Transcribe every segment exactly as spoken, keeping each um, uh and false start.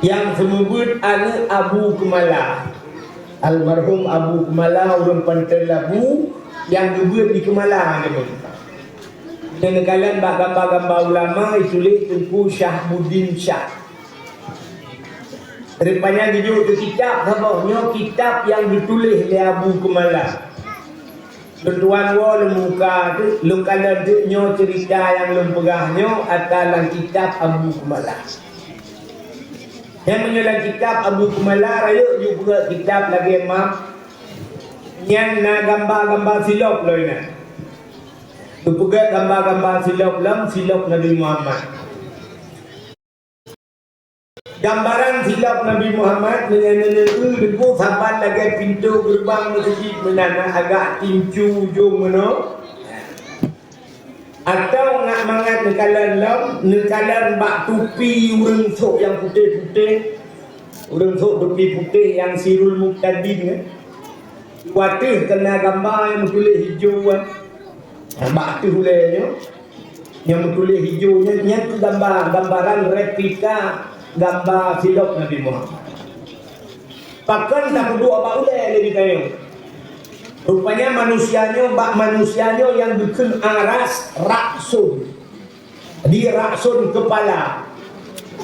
Nyang seumeubeuet aneuëk Abu Keumala. Almarhum Abu Keumala, ureuëng Panton Labu, nyang geubeuet di Keumala nyan. Neukalon bak gamba-gamba ulama, jituléh Teungku Syahbuddin Syah. Rupanya geujok keu kitab saboh, nyoe kitab nyang geutuléh lé Abu Keumala. Lôn tuan woe lôn muka teuk, lôn kalon teuk nyoe ceurita nyang lôn peugah nyoe ata lam kitab Abu Keumala. Nyan meunyoe lam kitab Abu Keumala, rayeuk ju peugah kitab lagée map, nyan na gamba-gamba silop lom nyan. Geupeugah gamba-gamba silop lom, silop Nabi Muhammad. Gambaran silop Nabi Muhammad meunyoe neuneuk eu deungon saban lagée pintoe geureubang meuseujid meunan na agak tincu ujong meunoe. Atawa ngat mangat neukalon lom, neukalon bak tupi ureuëng sôk nyang putéh-putéh. Ureuëng sôk tupi putéh nyang sirul muktadin, kan? Watée keuna gamba nyang meutuléh hijau, kan? Bak ateueh ulée nyoe. Nyang meutuléh hijau nyan, nyan keuh gamba, gambaran replika gamba silop Nabi Muhammad. Pakon tapeuduek bak ulée lé geutanyoe? Rupanya manusia nyoe, bak manusia nyoe nyang geukheun aras, raksun. Di raksun kepala.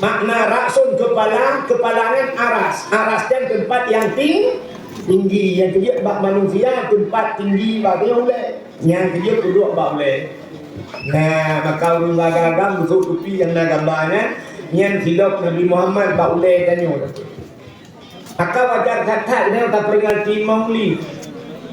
Makna raksun kepala, kepala nyan aras. Aras nyan teumpat nyang ting-, tinggi. Nyang keujeuet bak manusia teumpat tinggi bak ulée. Nyang keujeuet peuduek bak ulée. Nah, maka ureuëng agam-agam beusôk tupi nyang na gamba nyan, nyan silop Nabi Muhammad bak ulée tanyoe. Maka wajar that-that nyoe taperingati Maulid.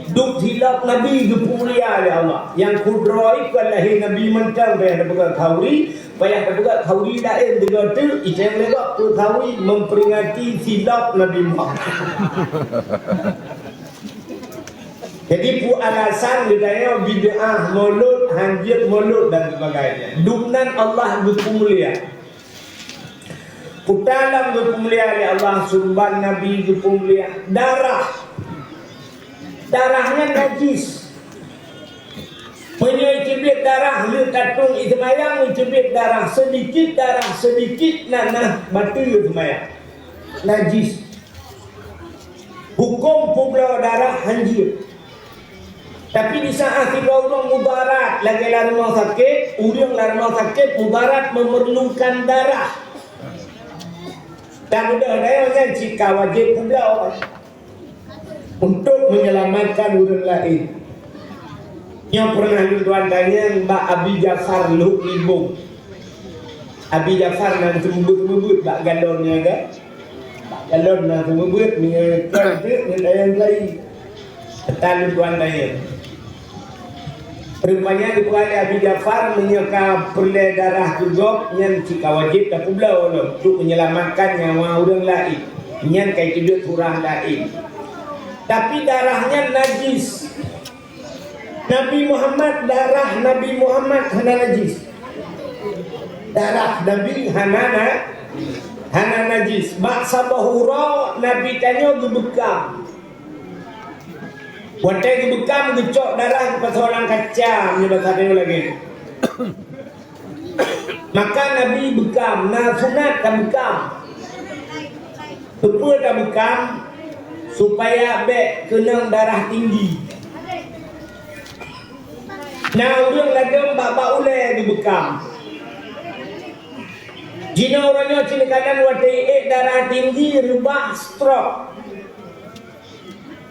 Duek silop Nabi geupeumulia lé Allah. Nyang kudroe kon lahé Nabi mantong payah tapeugah khauri, payah tapeugah khauri laén deungon teuk, itém lé gob peue khauri memperingati silop Nabi Muhammad. Jadi, peue alasan geutanyoe bid'ah maulud, hanjeuet maulud dan sebagainya? Dumnan Allah geupeumulia. Peue lam geupeumulia lé Allah, surban Nabi geupeumulia. Darah. Darah nyan najis. Meunyoe iteubiet darah, lheueh tatong iseumayang, iteubiet darah, seudikit darah, seudikit nanah, bateue seumayang. Najis. Hukôm peubloe darah hanjeuet. Tapi di saát sidroe ureuëng mudarat lagée lam rumoh sakét, ureuëng lam rumoh sakét mudarat memerlukan darah. Dan mudah daya nyan cit ka wajéb peubloe untuk menyelamatkan ureuëng laén. Nyoe pernah lôn tuan tanyong bak Abi Jafar Lhok Libong. Abi Jafar na seumeubeuet-seumeubeuet bak galon nyan kan? Bak galon na seumeubeuet, meunyoe kan teuk ngon ayam kai. Teuma lôn tuan tanyong. Rupanya geupeugah lé Abi Jafar, meunyoe ka peureulée darah keu gob, nyan cit ka wajéb tapeubloe lom untuk menyelamatkan nyawa ureuëng laén. Nyan ka iteubiet ureuëng laén. Tapi darah nyan najis. Nabi Muhammad, darah Nabi Muhammad hana najis. Darah Nabi hana na-, hana najis. Bak saboh uroe Nabi tanyoe geubeukam. Watée geubeukam, geucok darah geupasoe lam kaca, meunyoe basa tanyoe lagée. Maka Nabi beukam, na sunat tabeukam. Keupeue tabeukam? Supaya bék keunong darah tinggi. Na ureuëng ladôm bak-bak ulée geubeukam. Jinoe uroe nyoe cit neukalon watée ék darah tinggi reubah stroke.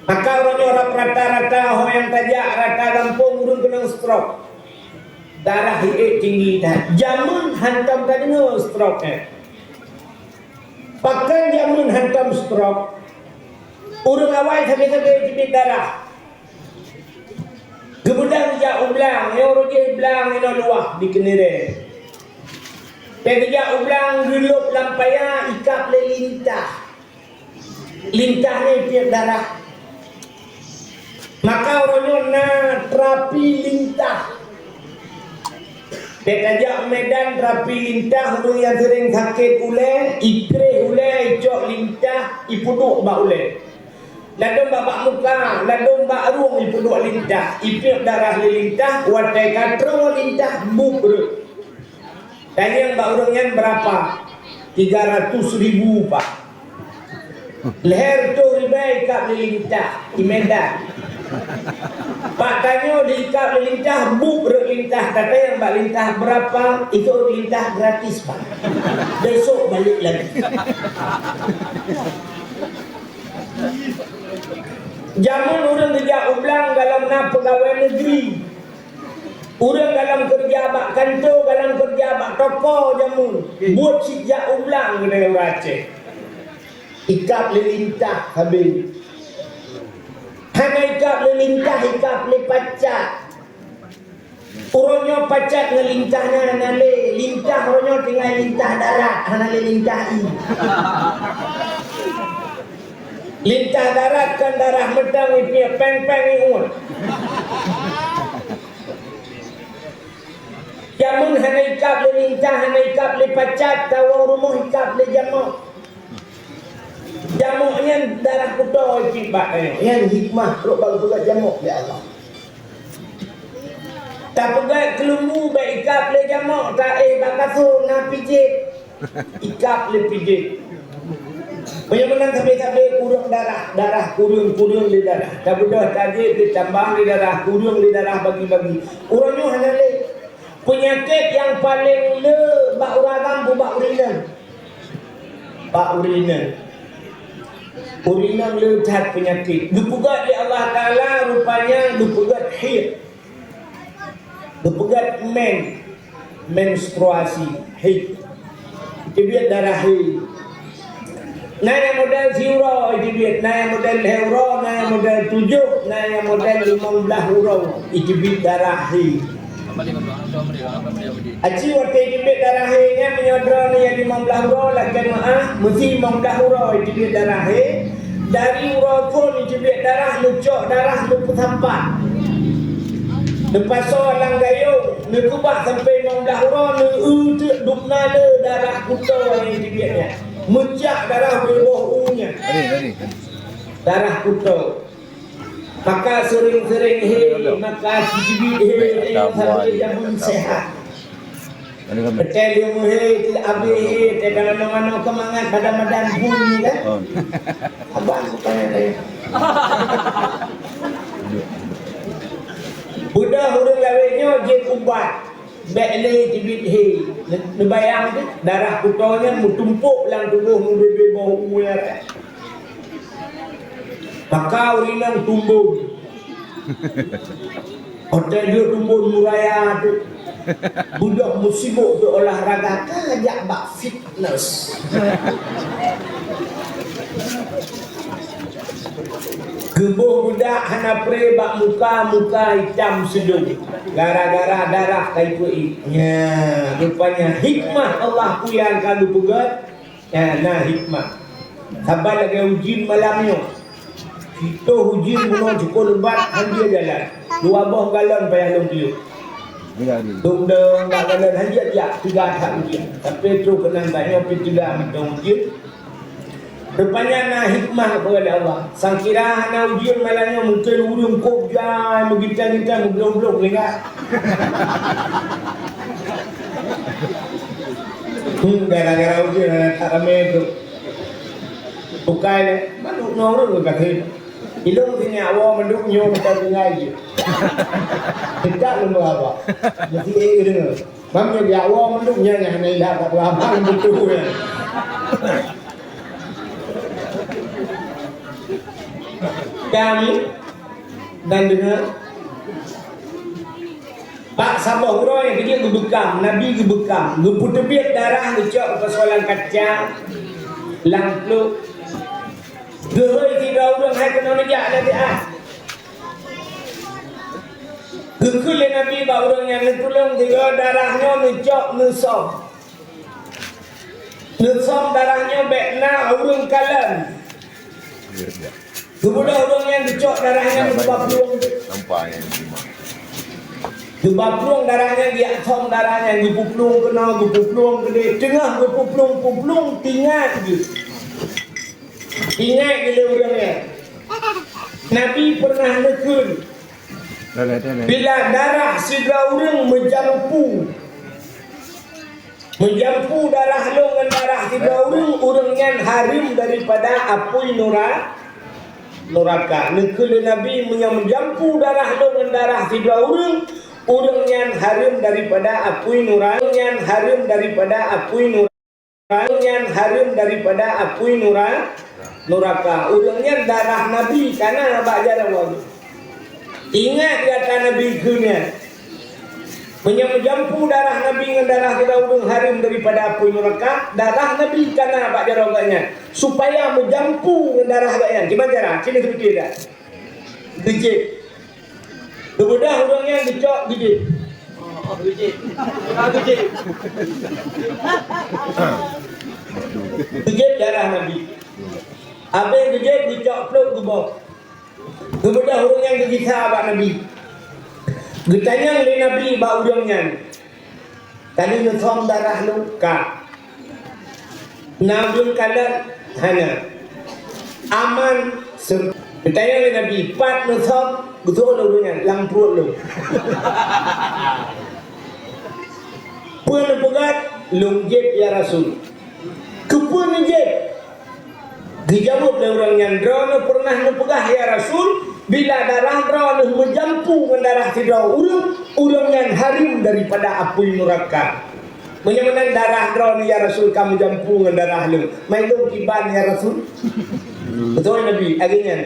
Maka uroe nyoe rata-rata ho nyang tajak rata gampông ureuëng keunong stroke. Darah hi ék tinggi that. Jameun hantom tadeungoe stroke nyan. Pakon jameun hantom stroke? Ureuëng awai sabe-sabe jeuet darah. Geubeudôh geujak u blang, nyoe rôh jih blang inoe luwah di Keunirée. Watée geujak u blang geulôb lam paya ikab lé lintah. Lintah nyan ipiep darah. Maka uroe nyoe na terapi lintah. Bèk tajak u Medan terapi lintah, ureuëng nyang seuréng sakét ulée, ikreh ulée, icok lintah, ipeuduek bak ulée. Ladôm bak, bak muka, ladôm bak rueng ipeuduek lintah, ipiep darah lé lintah, watée ka troh lintah, buet rhot. Tanyong bak ureuëng nyan beurapa? Tiga ratus ribu, Pak. Lhèe reutôh ribèe ikab lé lintah, i Medan. Pak, tanyoe diikab lé lintah, buet rot lintah, tatanyong bak lintah, "Berapa?" Itu lintah gratis, Pak. Besok balik lagi. Jameun ureueng geujak u blang galom na peugawèe neugri. Ureueng galom keureuja bak kantô, galom keureuja bak toko jameun. Buet cit jak u blang keuneuk ureueng Aceh. Ikab lé lintah habéh. Hana ikab lé lintah, ikab lé pacat. Uroe nyoe pacat ngon lintah nyan hana lé. Lintah uroe nyoe tinggai lintah darat, hana lé lintah ie. Lintah darat kon darah meudong, ipiep péng-péng iuet. Jameun hana ikab lé lintah, hana ikab lé pacat, tawoe rumoh ikab lé jamok. Jamok nyan darah kuto ipiep bak nyan. Nyan hikmah trok bak geupeugöt jamok lé Allah. Tapeugöt keulumbu bèk ikab lé jamok, taéh bak kasô na pijet. Ikab lé pijet. Meunyoe meunan sabé-sabé kureueng darah, darah kureueng, kureueng lé darah. Tabeudôh tajép lé tambah lé darah, kureueng lé darah, bagi-bagi. Uroe nyoe hana lé. Peunyakét nyang paleng le bak ureueng agam bak ureueng inong. Bak ureueng inong. Ureueng inong le that peunyakét. Geupeugöt lé Allah Taala rupanya geupeugöt haid. Geupeugöt men, menstruasi, haid. Teubiet darah haid. Na nyang model siuroe teubiet, na nyang model lhèe uroe, na nyang model tujoh, na nyang model limong blaih uroe teubiet darah haid. Aci watèe teubiet darah haid nyan meunyoe droeneuh nyang limong blaih uroe lakèe meu'ah, meusi limong blaih uroe teubiet darah haid. Dari uroe phôn teubiet darah, neucok darah, neupeusampat. Neupasoe lam gayông, neukeubah sampoe limong blaih uroe, neueu teuk dum na le darah kuto nyang teubiet nyan. Meucak darah beuboh u nyan. Darah kuto. Maka seuring-seuring haid, maka teubiet haid, sampai jameun sehat. Beutôi lé meuhé, teuh abéh hé, teuh ka manoe-manoe keumangat badan-badan bunyi kan? Abang bukan ada. Beudôh ureueng lawét nyoe jeuet ubat, bèk lé teubiet hé. Neubayang teuh, darah kuto nyan meutumpôk lam tuboh meubeubaih boh u nyan. Maka ureueng inong tumbon. Watèe jeuet tumbon meuraya teuh, beudôh meusibuk teuh olahraga, ka jak bak fitnes. Geuboh beudak hana pré bak muka, muka itam seudong. Gara-gara darah ka ipeuék. Nyan, rupanya hikmah Allah peue nyang ka geupeugöt. Nyan na hikmah. Saban lagèe ujeuen malam nyoe. Sitoh ujeuen bunoe cukôp leubat, han jeuet jalan. Dua boh galon payah lôn piôh. Dong-dong bak galon han jeuet jak, teuga that ujeuen. Tapi trôk keunan tanyoe pih teuga mantong ujeuen. Rupanya na hikmah kepada Allah. Sangkira hana ujeuen malam nyoe, mungken ureueng kôb jai meugita-gita meuglong-glong lingka. Hmm, gara-gara ujeuen hana that ramé tu. Bukai lé, mandum nyoe ureueng ka kheun. Ilong sini awak mandum nyoe macam tinggai je. Dekat lom berapa? Mesti eh deungoe. Mam nyoe jak woe mandum nyan nyang hana ilak bak peurabang beutôi nyan. Kami dan deungoe bak saboh uroe nyang keujeuet geubeukam, Nabi geubeukam, geupeuteubiet darah geucok u pasoe lam kaca, lam pluek. Geuhôi sidroe ureueng hai keunoe neujak lagèe ah. Geukheun lé Nabi bak ureueng nyan, "Neutulông sigoe darah nyoe neucok neusöm." Neusöm darah nyoe bèk na ureueng kalon. Geubeudôh ureueng nyan geucok darah nyan geuba plueng. Geuba plueng darah nyan, geujak söm darah nyan, geupeuplueng keunoe, geupeuplueng keudéh, teungoh geupeuplueng-peuplueng teuingat geuh. Ingat geuh lé ureueng nyan. Nabi pernah neukheun, bila darah sidroe ureueng meujampu, Meujampu darah lôn ngon darah sidroe ureuëng, ureuëng nyan hareuem daripada apui nura-, nuraka. Neukheun lé Nabi, "Meunyoe meujampu darah lôn ngon darah sidroe ureuëng, ureuëng nyan hareuem daripada apui nura-, nyan hareuem daripada apui nura-, nyan hareuem daripada apui nura-, nuraka." Ureuëng nyan darah Nabi kana bak jaroe. Ingat gata Nabi kheun nyan. Meunyoe meujampu darah Nabi ngon darah sidroe ureuëng hareuem daripada apui nuraka, darah Nabi kana bak jaroe gobnyan, supaya meujampu ngon darah gobnyan. Kiban cara? Sini seupike dah. Geujép. Geubeudoh ureuëng nyan geucok geujép. Geujép darah Nabi. Abéh geujép geucok plôk geuboh. Geubeudoh ureuëng nyan geugisa bak Nabi. Geutanyong lé Nabi bak ureuëng nyan, "Ka lheueh neusöm darah lôn?" "Ka." "Na ureuëng kalon?" "Hana." "Aman?" "Seureuta." Geutanyong lé Nabi, "Pat neusöm?" Geutanyong lé ureuëng nyan, "Lam pruet lôn." "Peue neupeugét?" "Lôn jép, ya Rasul." "Keupeue neujép?" Geujaweueb lé ureuëng nyan, "Droeneuh peureunah neupeugah, ya Rasul, bila darah droeneuh meujampu ngon darah sidroe ureuëng, ureuëng nyan hareuem daripada apui nuraka. Meunyoe meunan darah droeneuh, ya Rasul, ka meujampu ngon darah lôn, ma lôn kiban, ya Rasul?" Beutôi Nabi, lagée nyan.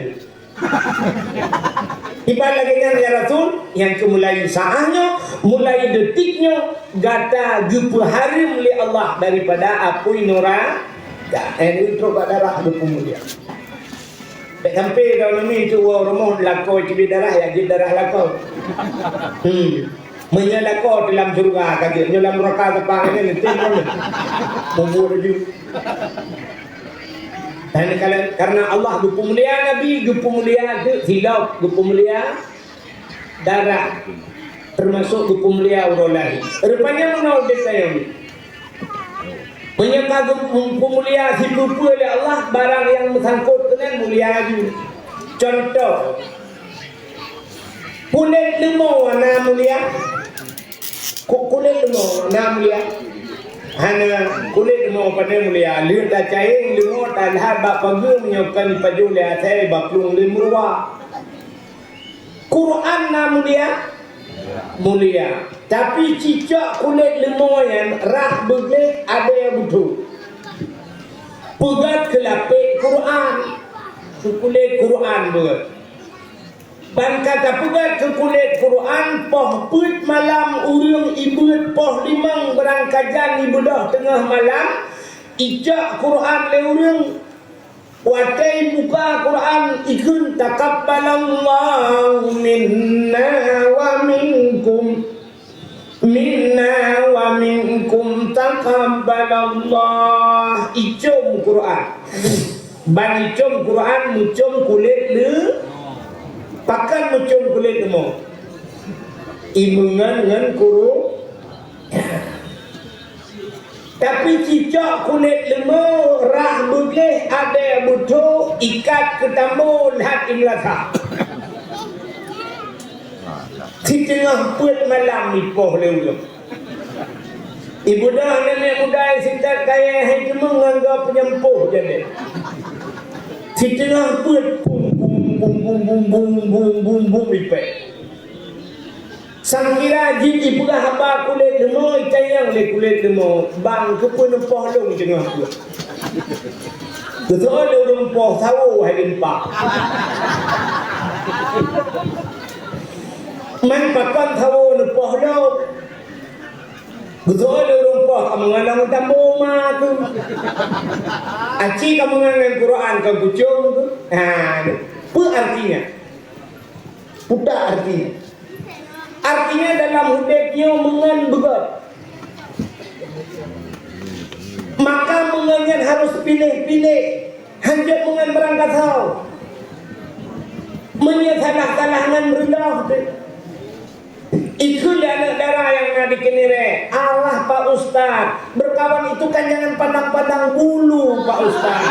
Kiban lagée nyan, ya Rasul, nyang keu mulai saáh nyoe, mulai detik nyoe, gata geupeuhareuem lé Allah daripada apui nuraka. Eh, trok bak darah geupeumulia. Bék sampai droeneuh nyoe woe rumoh lakoe cubit darah, ya jeuet darah lakoe. Hmm. Meunyoe lakoe di lam syeuruga ka jeuet, nyoe lam nuraka teupang nyoe, nanti nyoe. Mubur laju. Dan kala-, karena Allah geupeumulia Nabi, geupeumulia teuk silop, geupeumulia darah, termasuk geupeumulia uroe lahé. Rupanya meunoe udép tanyoe. Meunyoe ka geupeumulia sipeue-peue lé Allah, barang nyang meusangkot keunan mulia laju. Contoh, kulét leumô na mulia? Ku-, kulét leumô na mulia? Hana. Kulét leumô padahai mulia. Lheueh tacayeng leumô, talhat bak pageue, meunyoe kon jipajoh lé asèe, bak plueng lé meuruwa. Quran na mulia? Mulia. Tapi cicok kulét leumô nyan rhah beugleh adèe beutôi. Peugét keu lapék Quran. Keu kulét Quran beuet. Ban ka tapeugét keu kulét Quran, poh peuet malam ureuëng ibeuet poh limong beurangkajan ibeudôh teungoh malam, icok Quran lé ureuëng. Watèe ibuka Quran, ikheun, "Taqabbalallahu minna wa minkum, minna wa minkum taqabbalallah." Icom Quran. Ban icom Quran, meucom kulét leu-, pakon meucom kulét leumô? Imeungon ngon kuru-, Tapi cicok kulét leumô rhah beugleh adèe beutôi ikat keu tambo lhat i meulasa. Siteungoh peuet malam ipoh lé ulôn. Ibeudôh nenek muda sitat kayèe hai teumeung ngon gob peunyampôh jadèe. Siteungoh peuet bum, bum, bum ipèk. Sangkira jih jipeugah haba kulét leumô, itanyong lé kulét leumô, "Bang, keupeue neupoh lôn teungoh peuet?" Geutanyong lé ureueng poh, "Sawo hai limpa." "Man pakon sawo neupoh lôn?" Geutanyong lé ureueng poh, "Kameungon lam tambo ma keuh? Aci kameungon ngon Quran ka kucom keuh?" Ha, peue artinya? Peue artinya? Artinya dalam udép nyoe meungon beugöt. Maka meungon nyan harôh piléh-piléh, hanjeuet meungon barangkasoe. Meunyoe salah-salah ngon reundoh teuh. Ikheun lé aneuk dara nyang na di Kenirek, "Alah, Pak Ustaz, berkawan itu kan jangan pandang-pandang bulu, Pak Ustaz."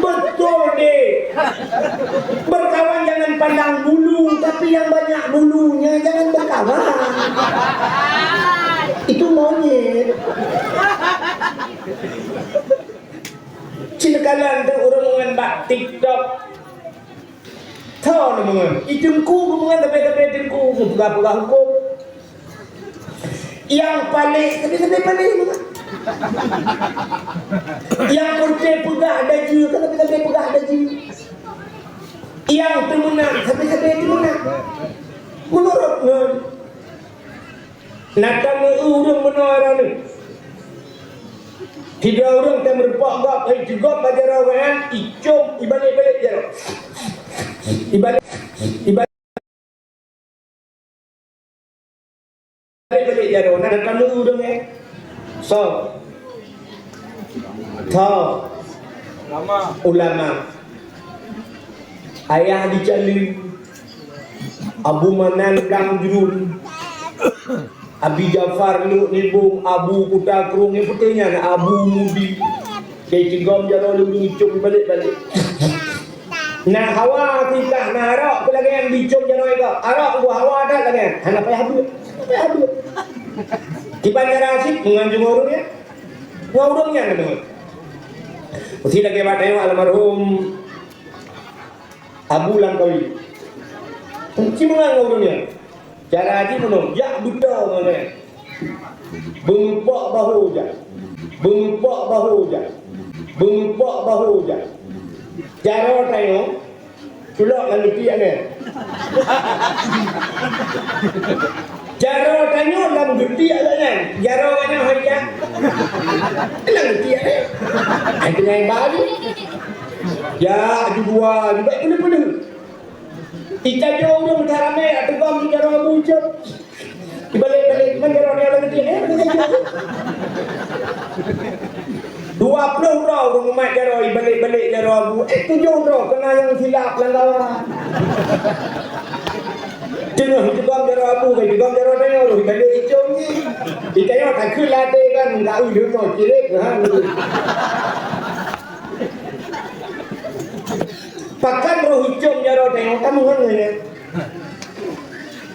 Betul, Dek. Berkawan jangan pandang bulu, tapi yang banyak bulunya jangan berkawan. Itu Monyet. Cit kalon tu ureueng ngon bak TikTok. Tho na meungon. I teungku meungon, tapi-tapi teungku peugah-peugah huköm. Nyang paléh, tapi-tapi paléh meungon. Nyang putih peugah dajih, tapi-tapi peugah dajih. Nyang teumeunang, tapi-tapi teumeunang. Meunurot ngon. Na tameu-eu ureueng meunoe droeneuh. Sidroe ureueng tameurumpok gob, hai jigom bak jaroe gobnyan, icom, ibalek-balek jaroe. Ibalek, ibalek-balek jaroe. Na tameu-eu ureueng, eh? So. Tho. Ulama. Ayah di Cali, Abu Manan Dang Jrun, Abi Jafar Luk Nibong, Abu Kuta Krueng, nyang putih nyan Abu Mudi. Dai tigom jaroe lôn icom balek-balek. Na hawa titah na arok, peue lagèe nyang dicom jaroe ka. Arok bu hawa that lagèe nyan. Hana payah beuet. Hana payah beuet. Kiban cara cit, meungan jumeuh ureueng nyan. Ngon ureueng nyan keudroe. Meusti lagèe bak tanyoe almarhum Abu Langkawi. Ci meungan ngon ureueng nyan. Cara jih meunoe, jak beutôi ngon nyan. Beumupok bahu jak. Beumupok bahu jak. Beumupok bahu jak. Jaroe tanyoe, culok lam geutiek nyan. Jaroe tanyoe lam geutiek nyan. Jaroe tanyoe hai jak. Lam geutiek nyan. Hai teungoh baru. Jak, ju dua, ju baik peuneuh-peuneuh. Itajoe ureueng meusaramé, yak teugom di jaroe Abu Ucok. Ibalek-balek, man jaroe nyoe lagèe nyoe, eh, lagèe nyoe. Dua ploh droe ureueng umat jaroe, ibalek-balek jaroe Abu. Eh, tujoh droe keuna nyang silap lam kawan. Teungoh iteugom jaroe Abu, ka iteugom jaroe tanyoe, ibalek icong jih. Itanyoe takheun ladé kan, enggak, ui, deungoe, cirek, ha, gitu. Pakon roh icong jaroe tanyoe, ka meungon nyan.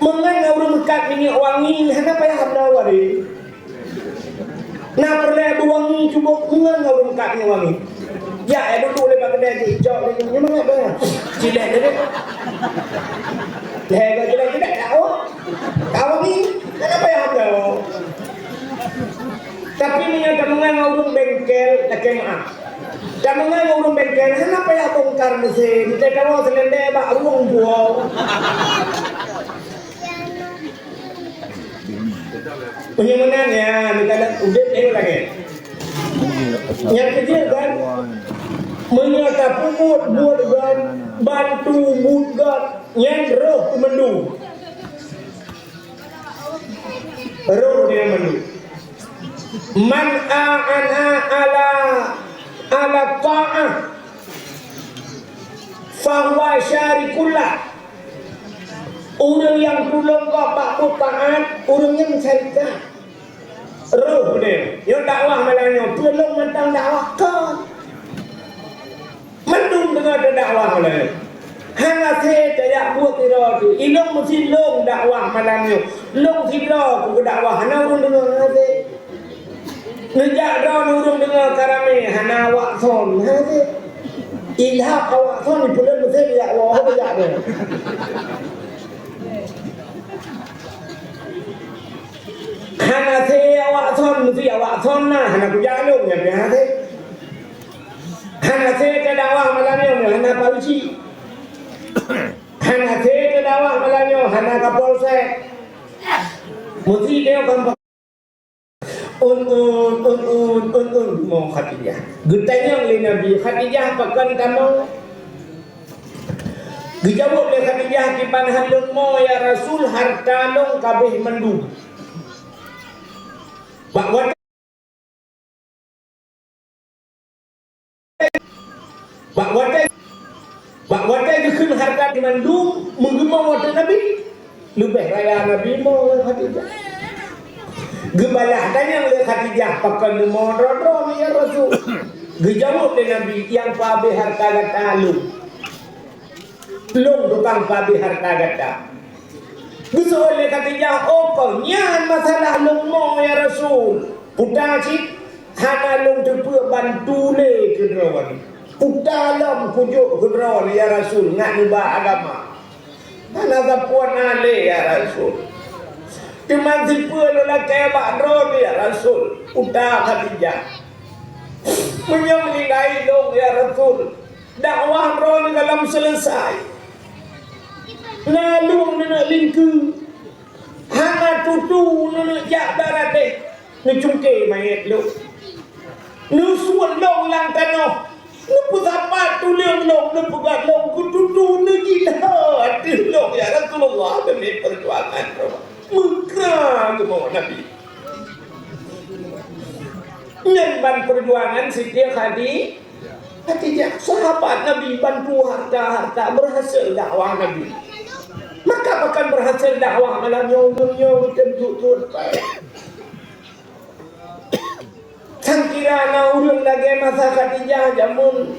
Meungon na ureueng meukat minyeuk wangi, hana payah bloe waréh. Na peureulèe beuwangi cuboh, meungon na ureueng meukat minyeuk wangi. Jak, eh, dudoe lé bak keudè jih, icok lé nyoe, nyoe mangat bah. Cilek lé deh. Lhèe goe cilek-cilek, dak, oh. Ka wangi, hana payah bloe. Tapi meunyoe tameungon ngon ureueng bengkel, lakèe meu'ah. Tameungon ngon ureueng bengkel, hana payah bongkar meusén, teuka woe seulendé bak rueng buoe. Meunyoe meunan, nyan, meunan udép nyoe lagèe. Nyang keujeuet kan, meunyoe tapeubuet buet gét, bantu buet gét, nyan roh teumandum. Roh nyan mandum. Man a'ana ala, ala ta'ah, fahuwa syarikullah. Ureueng nyang tulông gob bak buet taat, ureueng nyan syarikat. Roh nyan. Nyoe dakwah malam nyoe, peue lôn mantong dakwah kon. Mandum teungoh teudakwah lé. Hana sé tajak buet sidroe teuh. Ilôn meusidroe dakwah malam nyoe. Lôn sidroe keu dakwah, hana ureueng deungoe, hana sé. Neujak droeneuh ureueng deungoe ka ramé, hana awak son, hana sé. Ilham awak son, peuleueh meusidroe jak woe, hana jak droe. Hana sé awak son, meusti awak son na, hana kujak lôn, nyan pih hana sé. Hana sé teudakwah malam nyoe, hana polisi. Hana sé teudakwah malam nyoe, hana kapolsek. Meusti teuh gampang. Un, un, un, un, un, un, mo Khadijah. Geutanyong lé Nabi, "Khadijah, pakon kamoe?" Geujaweueb lé Khadijah, "Kiban han lôn mo, ya Rasul, hareuta lôn ka abéh mandum." Bak watèe Bak watèe, bak watèe geukheun hareuta mandum, meugeumong watèe Nabi. Leubeh raya Nabi mo lé Khadijah. Geubalah tanyong lé Khadijah, "Pakon neumo droe-droe, ya Rasul?" Geujaweueb lé Nabi, "Nyang peuabéh hareuta gata lôn. Lôn tukang peuabéh hareuta gata." Geuseuôt lé Khadijah, "Oh, kon nyan masalah lôn mo, ya Rasul. Puta cit, hana lôn teupeu bantu lé keu droe. Puta lom kujok keu droe, ya Rasul, ngat neuba agama. Hana sapeue na lé, ya Rasul. Teuma sipeue lôn lakée bak droe, ya Rasul?" Puta Khadijah, "Meunyoe meuninggai lôn, ya Rasul, dakwah droe neukalon seuleusai. Na lôn neuneuk lingkeue, hana tutu neuneuk jak bak ratéh, neucungké manyét lôn. Neusuet lôn lam tanoh, neupeusapat tuleueng lôn, neupeugah lôn keu tutu neugila ateueh lôn, ya Rasulullah, demi peujuangan droe." Meukra geumoe Nabi. Nyan ban peujuangan Siti Khadi-, Khadijah. Sahabat Nabi bantu harta-harta, berhasil dakwah Nabi. Maka bahkan berhasil dakwah malam nyoe, nyoe, nyoe, nyoe. Sang kira na ureuëng lagée masa Khadijah jameun,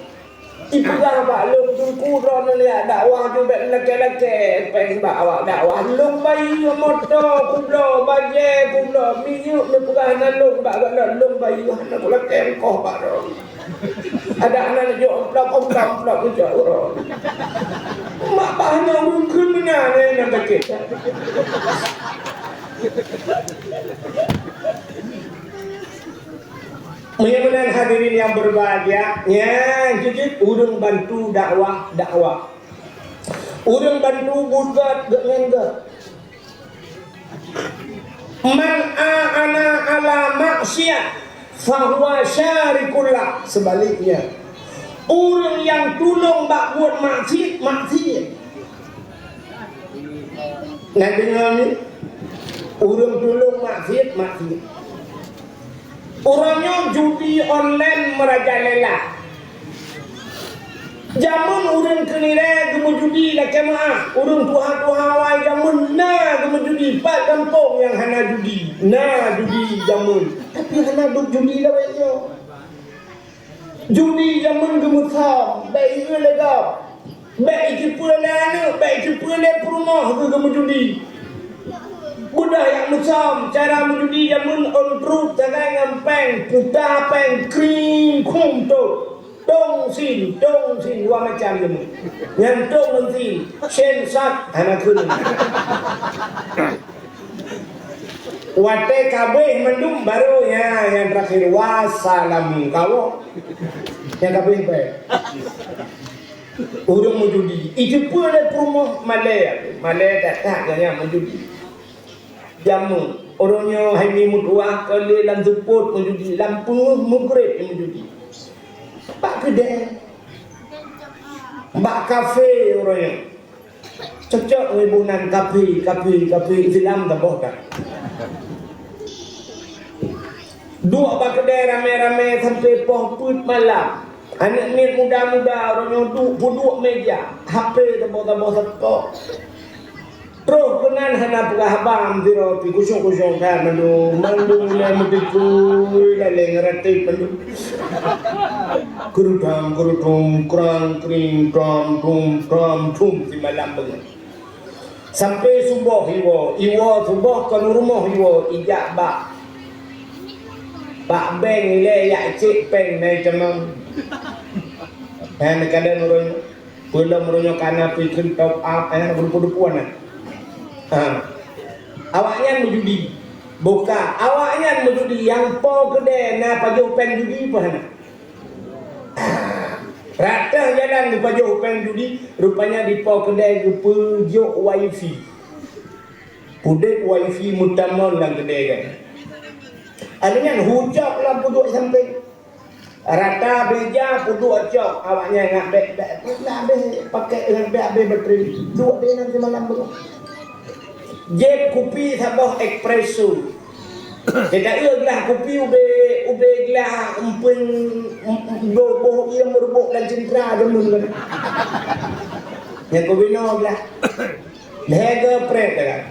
ipeugah bak lôn, "Teungku, droeneuh jak dakwah, jubek lakée-lakée péng bak awak dakwah. Lôn bayeue moto kubloe, bajée kubloe, minyeuk neupeugah na lôn bak gohlom, lôn bayeue, hana kulakée ongkoh bak droe. Adak hana neujok amplop, amplop, amplop neujok uroe. Mak bah na ureuëng kheun meunan, eh, nan sakét." Meunyoe meunan hadirin yang berbahagia, nyan jeuet ureuëng bantu dakwah, dakwah. Ureuëng bantu geugat, geuenggat. "Man a'ana ala maksiat, fahuwa syarikul lah." Sebaliknya, ureuëng nyang tulông bak buet maksiat, maksiat. Na deungoe nyoe? Ureuëng tulông maksiat, maksiat. Uroe nyoe judi online meurajalela. Jameun ureuëng keunirée geumeujudi lakée meuáh, ureuëng tuha-tuha awai jameun na geumeujudi, pat gampông nyang hana judi, na judi jameun, tapi hana duek judi lawét nyoe. Judi jameun geumeusom, bék ieu lé gob. Bék iteupeue lé aneuëk, bék iteupeue lé peurumoh keu geumeujudi. Beudôh nyang meusom, cara meujudi jameun on trup sagai ngon péng, puta péng, kring, khum, tôh. Tong sin, tong sin, dua macam jameun. Nyang tong ngon sin, sen sat, hana keuneuk. Watée ka abéh mandum, baru nyan nyang teurakhir, wassalam kawoe. Nyang ka abéh bée. Ureuëng meujudi, iteupeue lé peurumoh malée, malée that-that nyang meujudi. Jameun, uroe nyoe hai mi meutuwah ka lé lam seupôt meujudi, lam peungeuh meugrét meujudi. Bak keudée, bak kafe uroe nyoe. Cocok ngon ibu nan kafe, kafe, kafe Islam saboh that. Duek bak keudée ramé-ramé sampoe poh peuet malam. Aneuëk miet muda-muda uroe nyoe duek peuduek méja, H P saboh-saboh seupôt. Troh keunan hana peugah haba sidroe pih, khusyuk-khusyuk that mandum, mandum lé meutikui laleng ratéb mandum. Keurudam, keurudum, krang, kring, dam, dum, dam, dum, simalam beungoh. Sampoe suboh iwoe, iwoe suboh kon u rumoh iwoe, ijak bak, bak bank ilée ijak cek péng na itamong. Hana kadang ureuëng, peulom ureuëng nyoe kana pi kheun top up, eh, hana peudupu-dupu na. Ha. Awaknyan meujudi. Buka, awaknyan meujudi, nyang po keudée na pajoh péng judi pun hana. Rata jalan geupajoh péng judi, rupanya di po keudée geupeujok wifi. Udeb wifi meutamong lam keudée kan. Akhirnya hucok lam peuduek sampéng. Rata beja peuduek cok, awaknyan ngak bék, bék, bék, bék, pakai dengan bék, bék bateri. Duek deh nanti malam tu. Jép kupi saboh espresso. Teuka eu glah kupi ubé, ubé glah empeuen, em-, em-, boh, boh ié meureuboh lam cintra deungon kan. Nyang kubinoe glah. Lhée geuprét kan.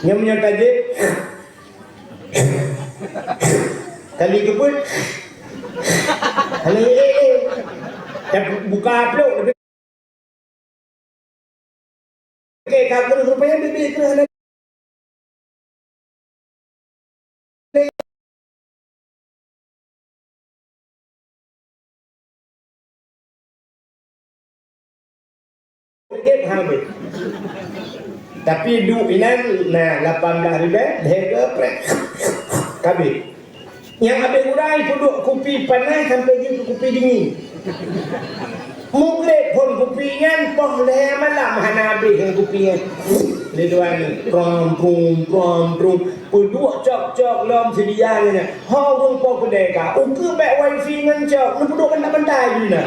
Nyang meunyoe tajép. Kali keupeuet. Kali, eh, eh. Tapi buka plôk. Oke, ka kreueh rupanya bibit kreueh. Habéh. Tapi duek inan, nah, lapan belas ribèe, lhèe keu preh. Habéh. Nyang habéh urai peuduek kupi panas sampai jeuet keu kupi dingin. Mugreb phôn kupi nyan poh lhèe malam hana habéh ngon kupi nyan. Lé dua ni, trom, trom, trom, trom. Peuduek cok-cok lom seudia nyan. Ho ureueng po keudè ka. Ukeue bèk wifi ngon cok, neupeuduek bantai-bantai jih na.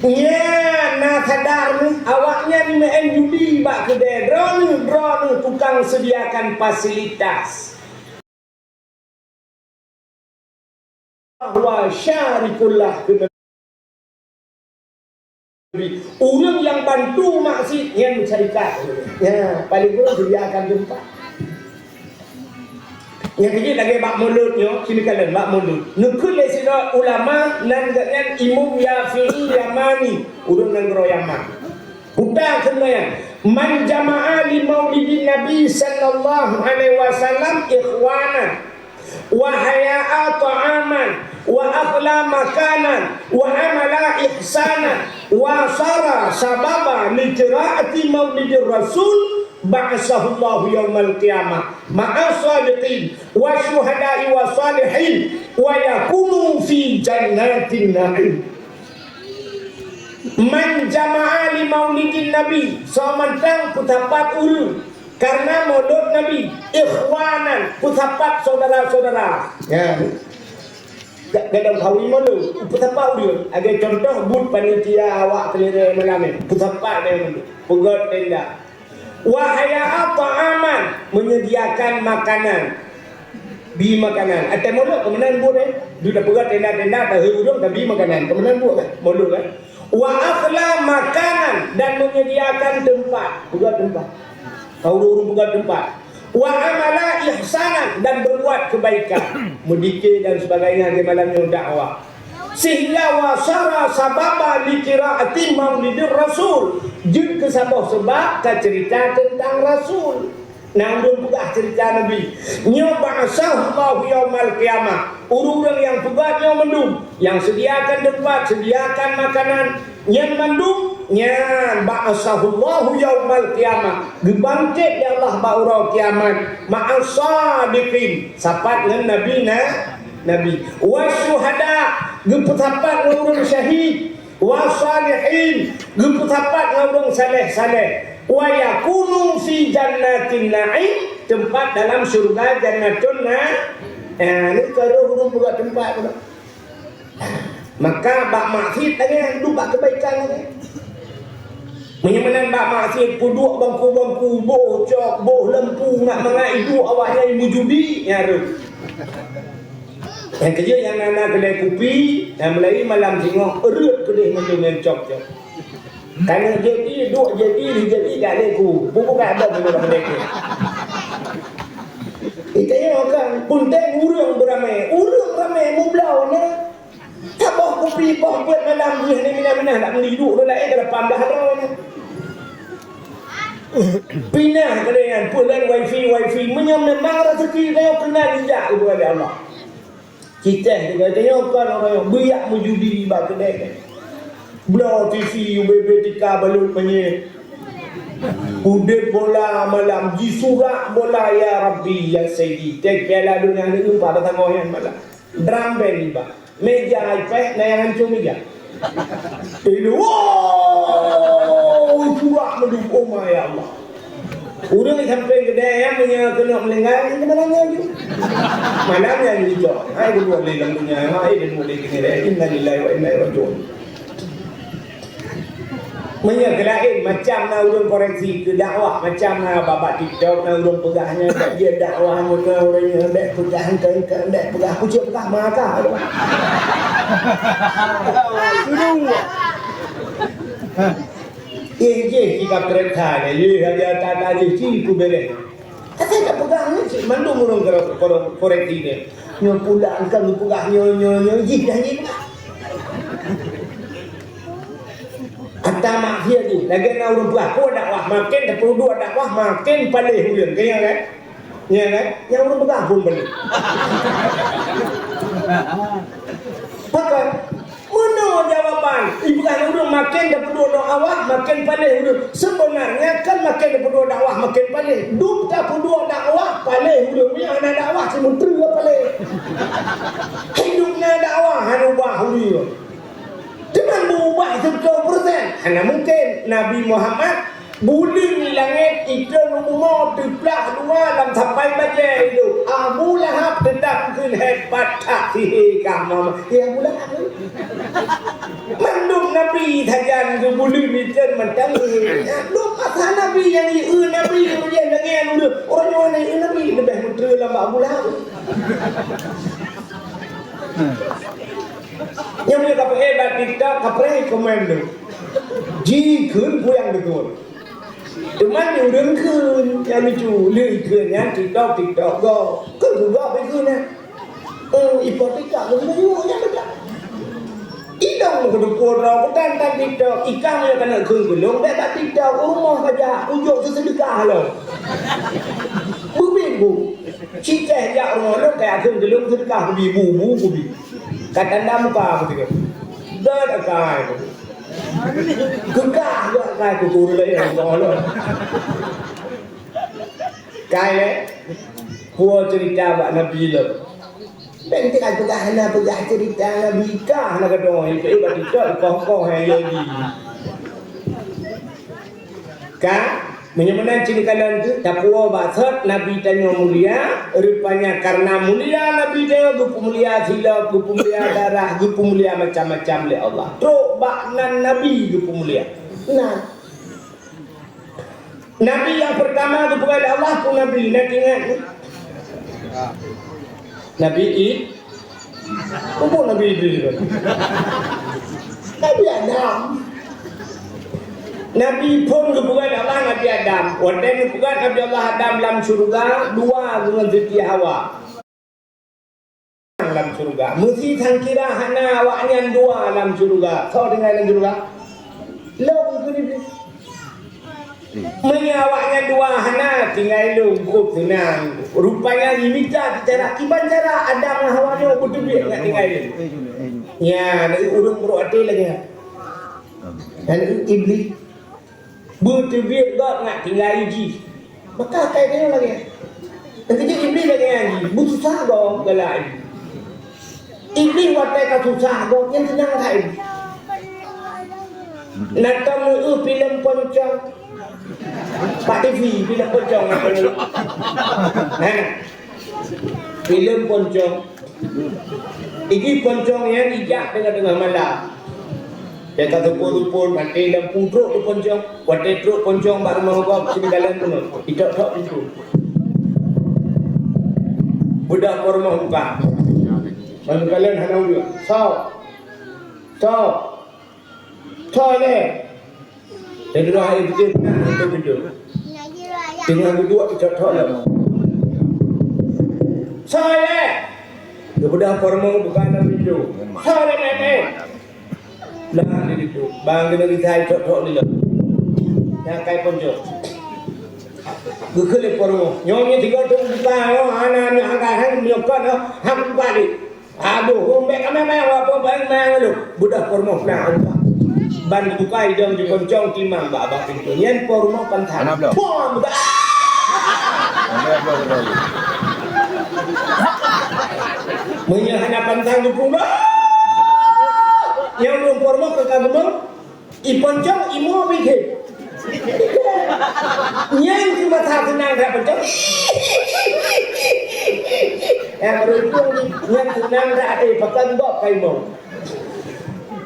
Nyan na sadar neuh, awaknyan meu'en judi bak keudè. Droeneuh, droeneuh tukang sediakan fasilitas. Bahwa syarikullah keu Nabi. Ureueng nyang bantu maksiet nyan syarikat. Ya, paling kurang sediakan teumpat. Nyang keujeuet lagèe bak mulod nyoe, sini kalon bak mulod. Neukheun lé sidroe ulama nan geuhnyan Imam Yafi'i Yamani, ureueng nanggroe Yaman. Peue kheun nyan, "Man jama'a li maulidin Nabi sallallahu alaihi wasallam ikhwanan, wa hayya'a ta'aman, wa akhla makanan, wa amila ihsanan, wa sara sababa li qira'ati maulidir Rasul, ba'atsahullahu yaumal qiyamah ma'a shadiqin, wa syuhada'i wa shalihin, wa yakunu fi jannatin na'im." Man jama'a li maulidin Nabi, soe mantong peusapat ureueng kareuna mulod Nabi, ikhwanan, peusapat syedara-syedara. Ya. Ka-, kadang kawin mulod, peusapat ureueng. Lagèe contoh, buet panitia awak keulileng malam nyoe, peusapat deh mulod, peugöt tenda. Wa hayya'a ta'aman, menyediakan makanan. Bi makanan. Até mulod keumeunang buet, eh. Duek tapeugöt tenda-tenda, tahe ureueng, tabi makanan. Keumeunang buet kan? Mulod kan? Wa akhla makanan, dan menyediakan tempat. Peugöt tempat. Ka ureueng-ureueng peugöt tempat. Wa amila ihsanan, dan berbuat kebaikan. Meudike dan sebagainya di malam nyoe dakwah. Sehingga wa sara sababa li qira'ati maulidir Rasul. Jeuet keu saboh seubab taceurita teuntang Rasul. Na ureueng peugah ceurita Nabi. Nyoe ba'atsahullahu yaumal qiyamah. Ureueng-ureueng nyang peugah nyoe mandum, nyang sediakan teumpat, sediakan makanan, nyan mandum, nyan ba'atsahullahu yaumal qiyamah. Geubangkét lé Allah bak uroe kiamat. Ma'as shadiqin. Sapat ngon Nabi na-, Nabi. Wasyuhada, geupeusapat ngon ureueng syahid. Wassalihin, geupeusapat ngon ureueng saleh-saleh. Wa yakunu fi jannatin na'im, teumpat dalam syeuruga Jannatun Na-, eh, ni ka roh ureueng peugah teumpat pula. Maka bak maksiet lagèe nyan, duek bak keubaikan lagèe. Meunyoe meunan bak maksiet, peuduek bangku-bangku, boh cok, boh lampu, nak mangat iduek awaknyan meujudi, nyan roh. Nyang keujeuet nyang na-na keudè kupi, nyang meulayeue malam singoh, reuet keudeh mandum nyang cok-cok. Ka nyoe jadi, duek jadi, lhèe jadi, dak lé ku. Buku ka ada di dalam mereka. Kita nyoe kan, peunteng ureueng beuramè. Ureueng ramè mubloe na. Saboh kupi, boh peuet malam, jih ni minah-minah nak meuli duek ureueng laén ka lapan blah droe nyan. Pinah keudeh nyan, peue lom wifi, wifi. Meunyoe memang rezeki tanyoe keunan ijak ubé lé Allah. Citeh juga tanyoe kon ureueng nyang beuyak meujudi bak keudè. Bloe T V ubé-bé tika balot meunyoe. Udeb bola malam, jisurak bola, ya Rabbi, ya Sayyidi. Teuh piala donya nyoe pat tangoh nyan malam. Drum band iba. Meja ipeh na nyang hancô meja. Ilu, wow, surak mandum, oh my, ya Allah. Ureueng sampoe geudeh nyan meunyoe keuneuk meuninggai, nyan malam nyan ju. Malam nyan ju icok. Hai geudua lé lam donya, hai geudua lé keuneuk. Innalillahi wa inna ilaihi raji'un. Meunyoe keu laén, macam na ureueng koreksi keu dakwah, macam na bak-bak TikTok na ureueng peugah nyan, bak jeuet dakwah ngon ureueng nyan, bèk peugah engkau-engkau, bèk peugah, kucok peugah mata. Éh, jih tika peuriksa nyan, yeh, aja tanda jih, ci ku bereh. Asai ka peugah nyan cit mandum ureueng kore-, kore-, koreksi nyan. Nyoe pula engkau geupeugah nyoe, nyoe, nyoe, jih dah jih peugah. Ata maksiat jih, lagèe na ureueng peugah, peue dakwah, maken tapeuduek dakwah, maken paléh ureueng. Keu nyan kan? Nyan kan? Nyang ureueng peugah phon paléh. Pakon? Meunoe jawaban. Ibrah ureuëng maken tapeuduek dakwah, maken paléh ureuëng. Sebenarnya kan maken tapeuduek dakwah, maken paléh. Dum tapeuduek dakwah, paléh ureuëng. Nyang hana dakwah, simeutreue paléh. Hidup na dakwah, hana ubah ureuëng. Teuma beubah seutoe persen. Hana mungken. Nabi Muhammad buleuen langét, itreun u bumoe, teuplak dua lam sapai bajée idup. Abu Lahab teutap kheun hebat that sihé ka mama. Ya Abu Lahab. Mandum nabi sajan geubuleuen itreun mantong. Dum masa nabi nyang jieu nabi, ujian lagée ureuëng nyoe na jieu nabi leubeh meutreue lam bak Abu Lahab. Nyang ka peuhé bak TikTok, ka preh komen tu. Jikheun kuyang deungon. Teuma ureuëng kheun nyang lucu, lheueh kheun nyan TikTok, TikTok go. Kheun juga pi kheun nyan. Oh, ipo TikTok, kheun juga nyan betul. Idong keuteupue droe kutan tan TikTok, ikang nyang kana kheun geulong bak TikTok, rumoh saja, ujok seudeukah lom. Beubiet bu. Citeh jak rumoh lôn kaya kheun geulong seudeukah kubi bu, bu kubi. Ka tanda muka aku tiga. Dah dah kai aku. Kekah dah kai aku turun lagi aku Allah. Kai eh. Puo cerita bak Nabi lom. Ben tidak peugah hana peugah cerita Nabi kah hana keudong. Itu ibarat itu koh-koh yang jadi. Ka, meunyoe meunan cit kalon tu, tapuwoe bak sot Nabi tanyoe mulia, rupanya karena mulia Nabi tanyoe geupeumulia silop, geupeumulia darah, geupeumulia macam-macam lé Allah. Trok bak nan Nabi geupeumulia. Nah. Nabi nyang pertama geupeugah lé Allah pun Nabi, na ingat ni? Nabi I-, Peue Nabi Idris tu? Nabi Adam. Nabi phon geupeugah lé Allah Nabi Adam. Watée geupeugah Nabi Allah Adam lam syeuruga, dua deungon Siti Hawa. Lam syeuruga. Meusi sangkira hana awaknyan dua lam syeuruga. Soe tinggai lam syeuruga? Lôn keuneuk Meunyoe awaknyan dua hana, tinggai lôn kôb seunang. Rupanya jimita cara, kiban cara Adam ngon Hawa nyoe beuteubiet ngat tinggai lôn. Nyan, ureueng brok até lagèe nyan. Dan Iblih beuteubiet gob ngat tinggai jih. Maka akai tanyoe lagèe nyan. Dan keujeuet Iblih lagèe nyan jih, beususah gob galak jih. Iblih watèe ka susah, gobnyan seunang that Iblih. Na tom neueu filem poncong. Bak T V, filem poncong na tom neueu. Nah. Filem poncong. Iblih poncong nyan ijak teungoh-teungoh malam. Nyang ka teupon-teupon, maté lampu, trok di poncong. Watèe trok poncong bak rumoh gob, sini dalam tu, itok-tok pintu. Beudôh po rumoh buka. Ban kalon hana ujong. Soe? Soe? Soe lé? Teungoh hai beutôi, tutup pintu. Teungoh geuduek, itok-tok lom. Soe lé? Geubeudôh po rumoh buka pintu. Soe lé, mè, mè? Nah, di situ. Bang keuneuk risai cok-cok di lom. Nyang kai poncong. Geukheun lé po rumoh. Nyoe nyoe tiga tu buka, oh, hana, hana, hana, nyoe kan, oh, hana buka di. Aduh, rombek kami main, apa, main, main, aduh. Beudôh po rumoh, nah, buka. Ban buka idong di poncong timang bak, bak pintu. Nyan po rumoh pantang. Anak bloh. Pom, buka. Anak bloh, bloh. Meunyoe hana pantang dukung, bah! Nyang ureueng po rumoh ka geumong, i poncong imo bighe. Nyan keu masa seunang that poncong. Nyang beruntung nyan seunang that até pakon bok ka imo.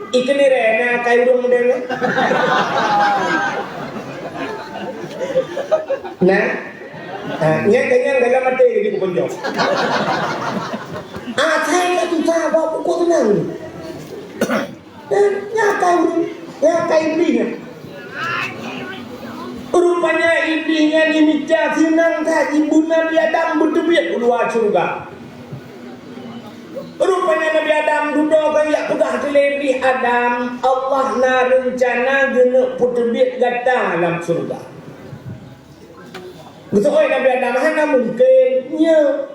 Ikan ni re na kai ureueng model ni. Nah. Ha, nyan kenyang dalam até jadi ku poncong. Ah, saya tak susah bawa pukul tenang. Nyan kai ureueng, nyan kai Iblih nyan. Rupanya Iblih nyan imita seunang that ibu Nabi Adam beuteubiet u luwa syeuruga. Rupanya Nabi Adam dudoe keu jak peugah keu lé Iblih, "Adam, Allah na reuncana geuneuk peuteubiet gata lam syeuruga." Geuseuôt Nabi Adam, "Hana mungken, nyoe."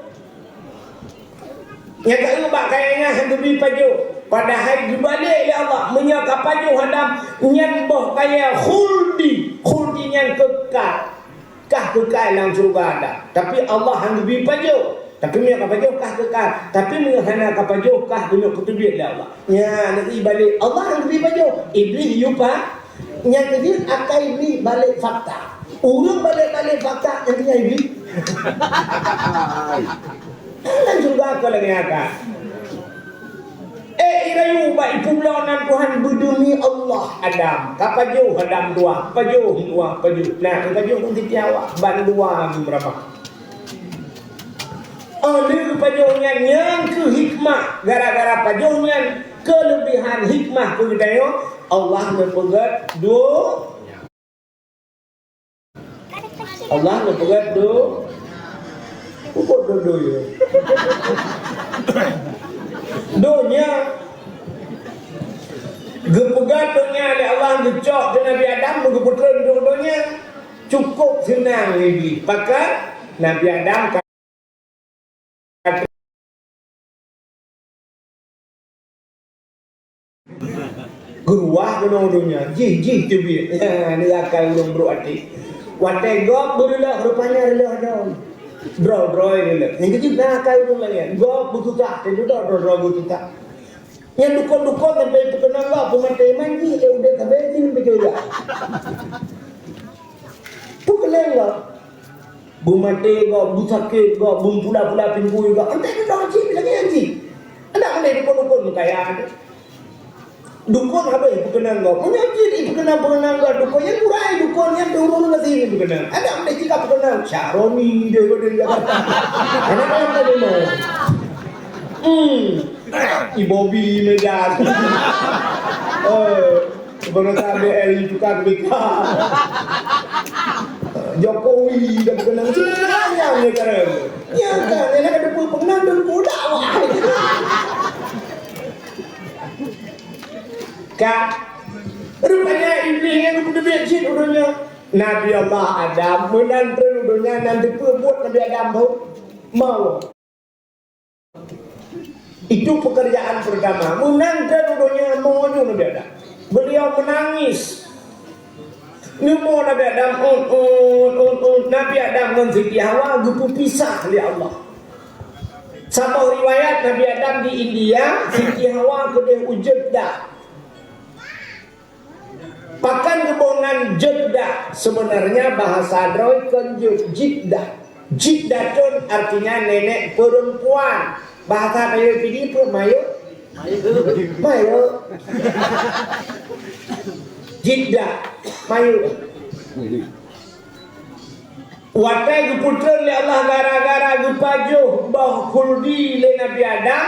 Nyang ka bak kayèe nyan han geubri pajoh, padahai geubalek lé Allah, meunyoe ka pajoh Adam, nyan boh kayèe khuldi, khuldi nyan keukai. Kah keukai lam syeuruga Adam. Tapi Allah han geubri pajoh. Tapi meunyoe ka pajoh kah keukai. Tapi meunyoe hana ka pajoh kah keuneuk peuteubiet lé Allah. Nyan, neubalek, Allah han geubri pajoh. Iblih yue pa-, nyan keuh jeuet akai Iblih balek fakta. Ureueng balek-balek fakta nyan keuh nyan Iblih. Lam syeuruga ka lagèe nyan ka. Eh, i rayeuk bak ipeubloe nan Tuhan beudeumi Allah Adam. Ka pajoh Adam dua, pajoh dua, pajoh. Nah, ka pajoh ngon Siti Hawa, ban dua geumeurabah. Oh, lheueh pajoh nyan, nyan keuh hikmah. Gara-gara pajoh nyan, keuleubehan hikmah keu geutanyoe, Allah neupeugèt dua. Allah neupeugèt do-, peubuet donya. Donya. Geupeugèt donya lé Allah geucok keu Nabi Adam, geupeutreun do-, donya. Cukôp seunang Iblih. Pakon Nabi Adam ka Geuruwah keunoe donya, jih-jih teubiet. Nyan, nyan akai ureueng brok até. Watèe gob beureuloh, rupanya reuloh dong. Droe-droe reuloh. Nyang keujeuet na akai ureueng laén. Gob beususah, teududoe droe-droe beususah. Nyan dukon-dukon sampai peukeunong gob, peumaté iman jih, eh, udép sabe jih pike gob. Peukeunong gob. Beumaté gob, beusakét gob, beupula-pula pintoe gob. Antai teudoh cit lagèe nyan cit. Adak mandeh dukon-dukon kaya tu. Dukon habéh peukeunong gob. Meunyoe cit ipeukeunong-peukeunong gob dukon, nyan kurai dukon, nyan di ureueng gasien peukeunong. Adak mandeh cit ka peukeunong. Syahromi deh, deh, deh. Anak-anak tadi mah. Hmm. I Bobi Medan. Eh. Gubernur B R I tukang B K. Jokowi dan kenang semuanya sekarang. Ya kan, enak ada pun pengenal dan pun dakwah. Ka, rupanya Iblih nyan geupeuduek cit u donya. Nabi Allah Adam meunan treun u donya, nan teupeu buet Nabi Adam tu mau. Itu pekerjaan pertama. Meunan treun u donya, mo nyoe Nabi Adam. Beliau menangis. Neumo Nabi Adam, ut, ut, ut, ut. Nabi Adam ngon Siti Hawa geupeupisah lé Allah. Saboh riwayat Nabi Adam di India, Siti Hawa keudeh u Jeddah. Pakon geuboh nan Jeddah? Sebenarnya bahasa droe kon jeuet, Jiddah. Jiddatun artinya nenek perempuan. Bahasa Melayu Pidie peue? Mayeuek? Mayeuek. Jiddah. Mayeuek. Watèe geupeutrön lé Allah gara-gara geupajoh boh khuldi lé Nabi Adam,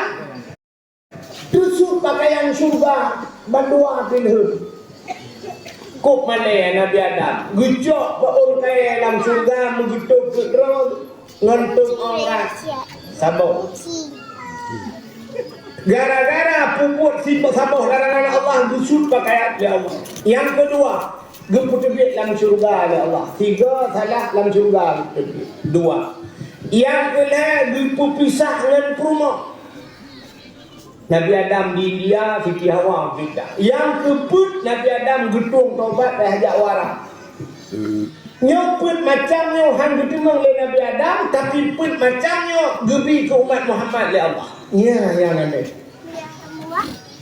Teusut pakaian syeuruga bandua teulheueh. Kôp malèe Nabi Adam geucok bak ôn kayèe lam syeuruga, meugeutôb keu droe ngon tôb aurat saboh. Gara-gara peubuet si-, saboh larangan Allah, geusut pakaian lé Allah. Nyang keudua, geupeuteubiet lam syeuruga lé Allah. Tiga salah lam syeuruga geupeuteubiet. Dua. Nyang keulhèe, geupeupisah ngon peurumoh. Nabi Adam di India, Siti Hawa di Jeddah. Nyang keupeuet, Nabi Adam geutueng tobat dan jak u Arab. Nyoe peuet macam nyoe han geuteumeung lé Nabi Adam, tapi peuet macam nyoe geubri keu umat Muhammad lé Allah. Nyan nyang aneh.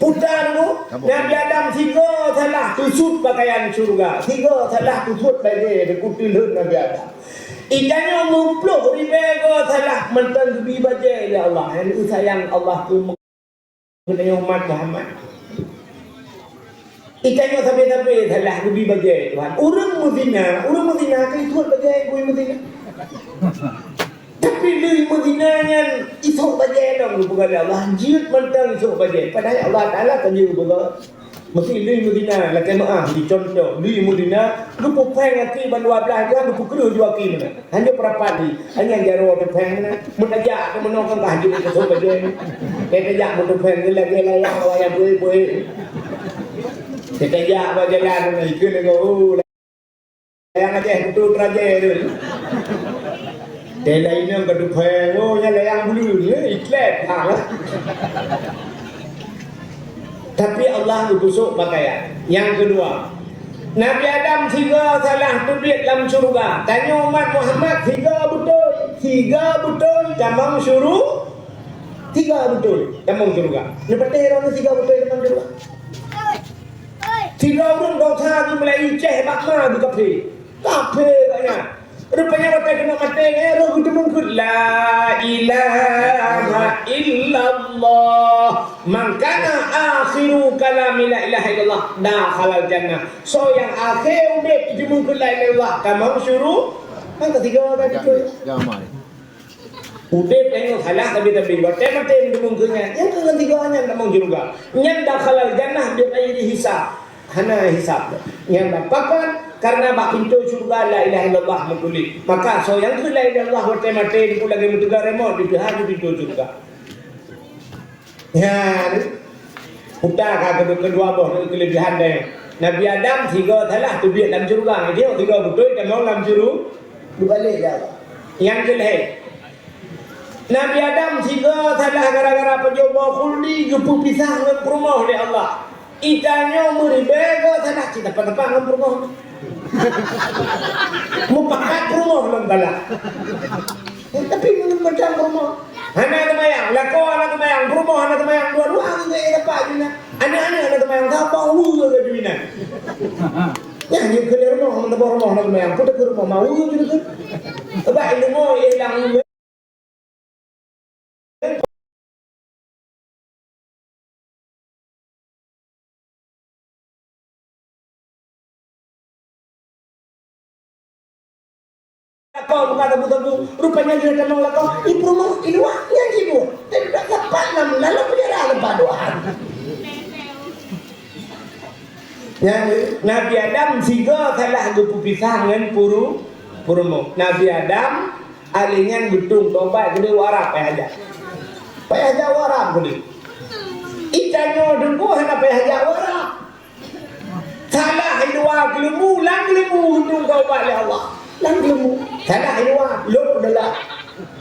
Puta dulu, Nabi Adam sigoe salah teusut pakaian syeuruga, sigoe salah teusut bajèe, teukuteulheueh Nabi Adam. Itanyoe meuploh ribèe goe salah mantong geubri bajèe lé Allah. Nyang sayang Allah keu Keuneuk umat Muhammad. Itanyoe sabe-sabe salah geubri bajèe Tuhan. Ureueng meuzina, ureueng meuzina ka isuet bajèe gui meuzina. Tapi lheueh meuzina nyan isuet bajèe lom geupeugah lé Allah, jeuet mantong isuet bajèe. Padahai Allah Taala ka jeuet geupeugah. Meusti lheueh meuzina, lakèe meu'ah, di contoh, lheueh meuzina, geupeu-prank aki ban dua blaih jam, geupeukreueh ju aki meunan. Hana peurapat jih. Hana jaroe teupeng na. Meutajak keu meunoe kan ka jeuet keu soe bajèe. Tajak meuteupeng lagèe layang wayang buet-buet. Tajak bak jalan na ikeu deungoe, oh, layang Aceh beutôi rajèe tu. Teuh laén nyan ka teupeng, oh, nyan layang buleuen, eh, iklet. Ha. Tapi Allah geupeusuet pakaian. Nyang keudua, Nabi Adam sigoe salah teubiet lam syeuruga. Tanyoe umat Muhammad sigoe beutôi, sigoe beutôi tamong syuru-, sigoe beutôi tamong syeuruga. Neupatéh droeneuh sigoe beutôi tamong syeuruga? Sigoe ureueng dosa geumeulai ceh bak ma geukafé. Kafé gobnyan. Rupanya watèe keuneuk maté, eh, roh geuteumeung kheun, "La ilaha illallah. Man kana akhiru kalami la ilaha illallah, dakhalal jannah." Soe nyang akhé udép jiteumeung kheun la ilaha illallah, tamong syuru-, kan ketiga kan itu. Damai. Udép tanyoe salah tabi-tabi. Watèe maté jiteumeung kheun nyan, nyang keu tiga nyan tamong syeuruga. Nyan dakhalal jannah, dia tak jadi hisab. Hana hisab. Nyang dapat kan, karena bak pintoe syeuruga la ilaha illallah meutuléh. Maka soe nyang kheun la ilaha illallah watèe maté, dipeue lagèe meuteuga remote, dipeuhah di pintoe syeuruga. Nyan, utak ka kedua, kedua boh keulebihan deh. Nabi Adam sigoe salah teubiet lam syeuruga. Dia sigoe beutôi tamong lam syeuruga. Dibalik dah. Nyang keulhèe, Nabi Adam sigoe salah gara-gara pajoh boh khuldi geupeupisah ngon peurumoh lé Allah. Itanyoe meuribèe goe salah cit teumpat-teumpat ngon peurumoh. Mupakat peurumoh lom galak. Tapi meunurot macam peurumoh. Hana teumayang, lakoe hana teumayang, peurumoh hana teumayang, dua-dua ngon geuék dapat jina. Aneuk-aneuk hana teumayang, saboh weue laju inan. Nyan jeuet keu lé rumoh, meuteubah rumoh hana teumayang, peue teuh keu rumoh ma weue jeuet keu. Sabab ilmu ilang weue. Lakoe buka sabu-sabu, rupanya dia tamong lakoe, di peurumoh, di luwa, nyan jibeuet. Tapi tak dapat nam, lalu penjara lepas dua hari. Nyan, Nabi Adam sigoe salah geupeupisah ngon puru-, peurumoh. Nabi Adam, alèh nyan geutueng tobat keudeh u Arab payah jak. Payah jak u Arab keudeh. Itanyoe deungoe hana payah jak u Arab. Salah i luwa geuleumbu, lam geuleumbu geutueng tobat lé Allah. Lam geuleumbu. Salah i luwa, lôn dalam.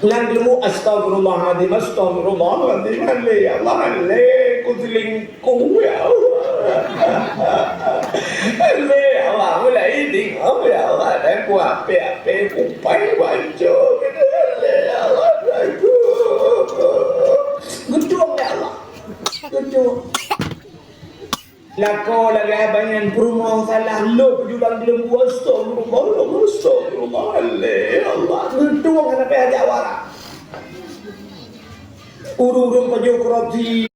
Lam geuleumbu, astagfirullahalazim, astagfirullahalazim. Aléh, ya Allah, aléh, ku selingkuh, ya Allah. Aléh, ya Allah, mulai ini, oh, ya Allah, dan ku apé-apé, ku pai baco, aléh, ya Allah, dan ku. Geutueng, ya Allah. Geutueng. Lakoe lagèe abang nyan peurumoh salah lôn julang geuleumbu, astagfirullah, astagfirullah, aléh, ya Allah. Geutueng hana payah jak u Arab. Ureueng-ureueng pajoh korupsi,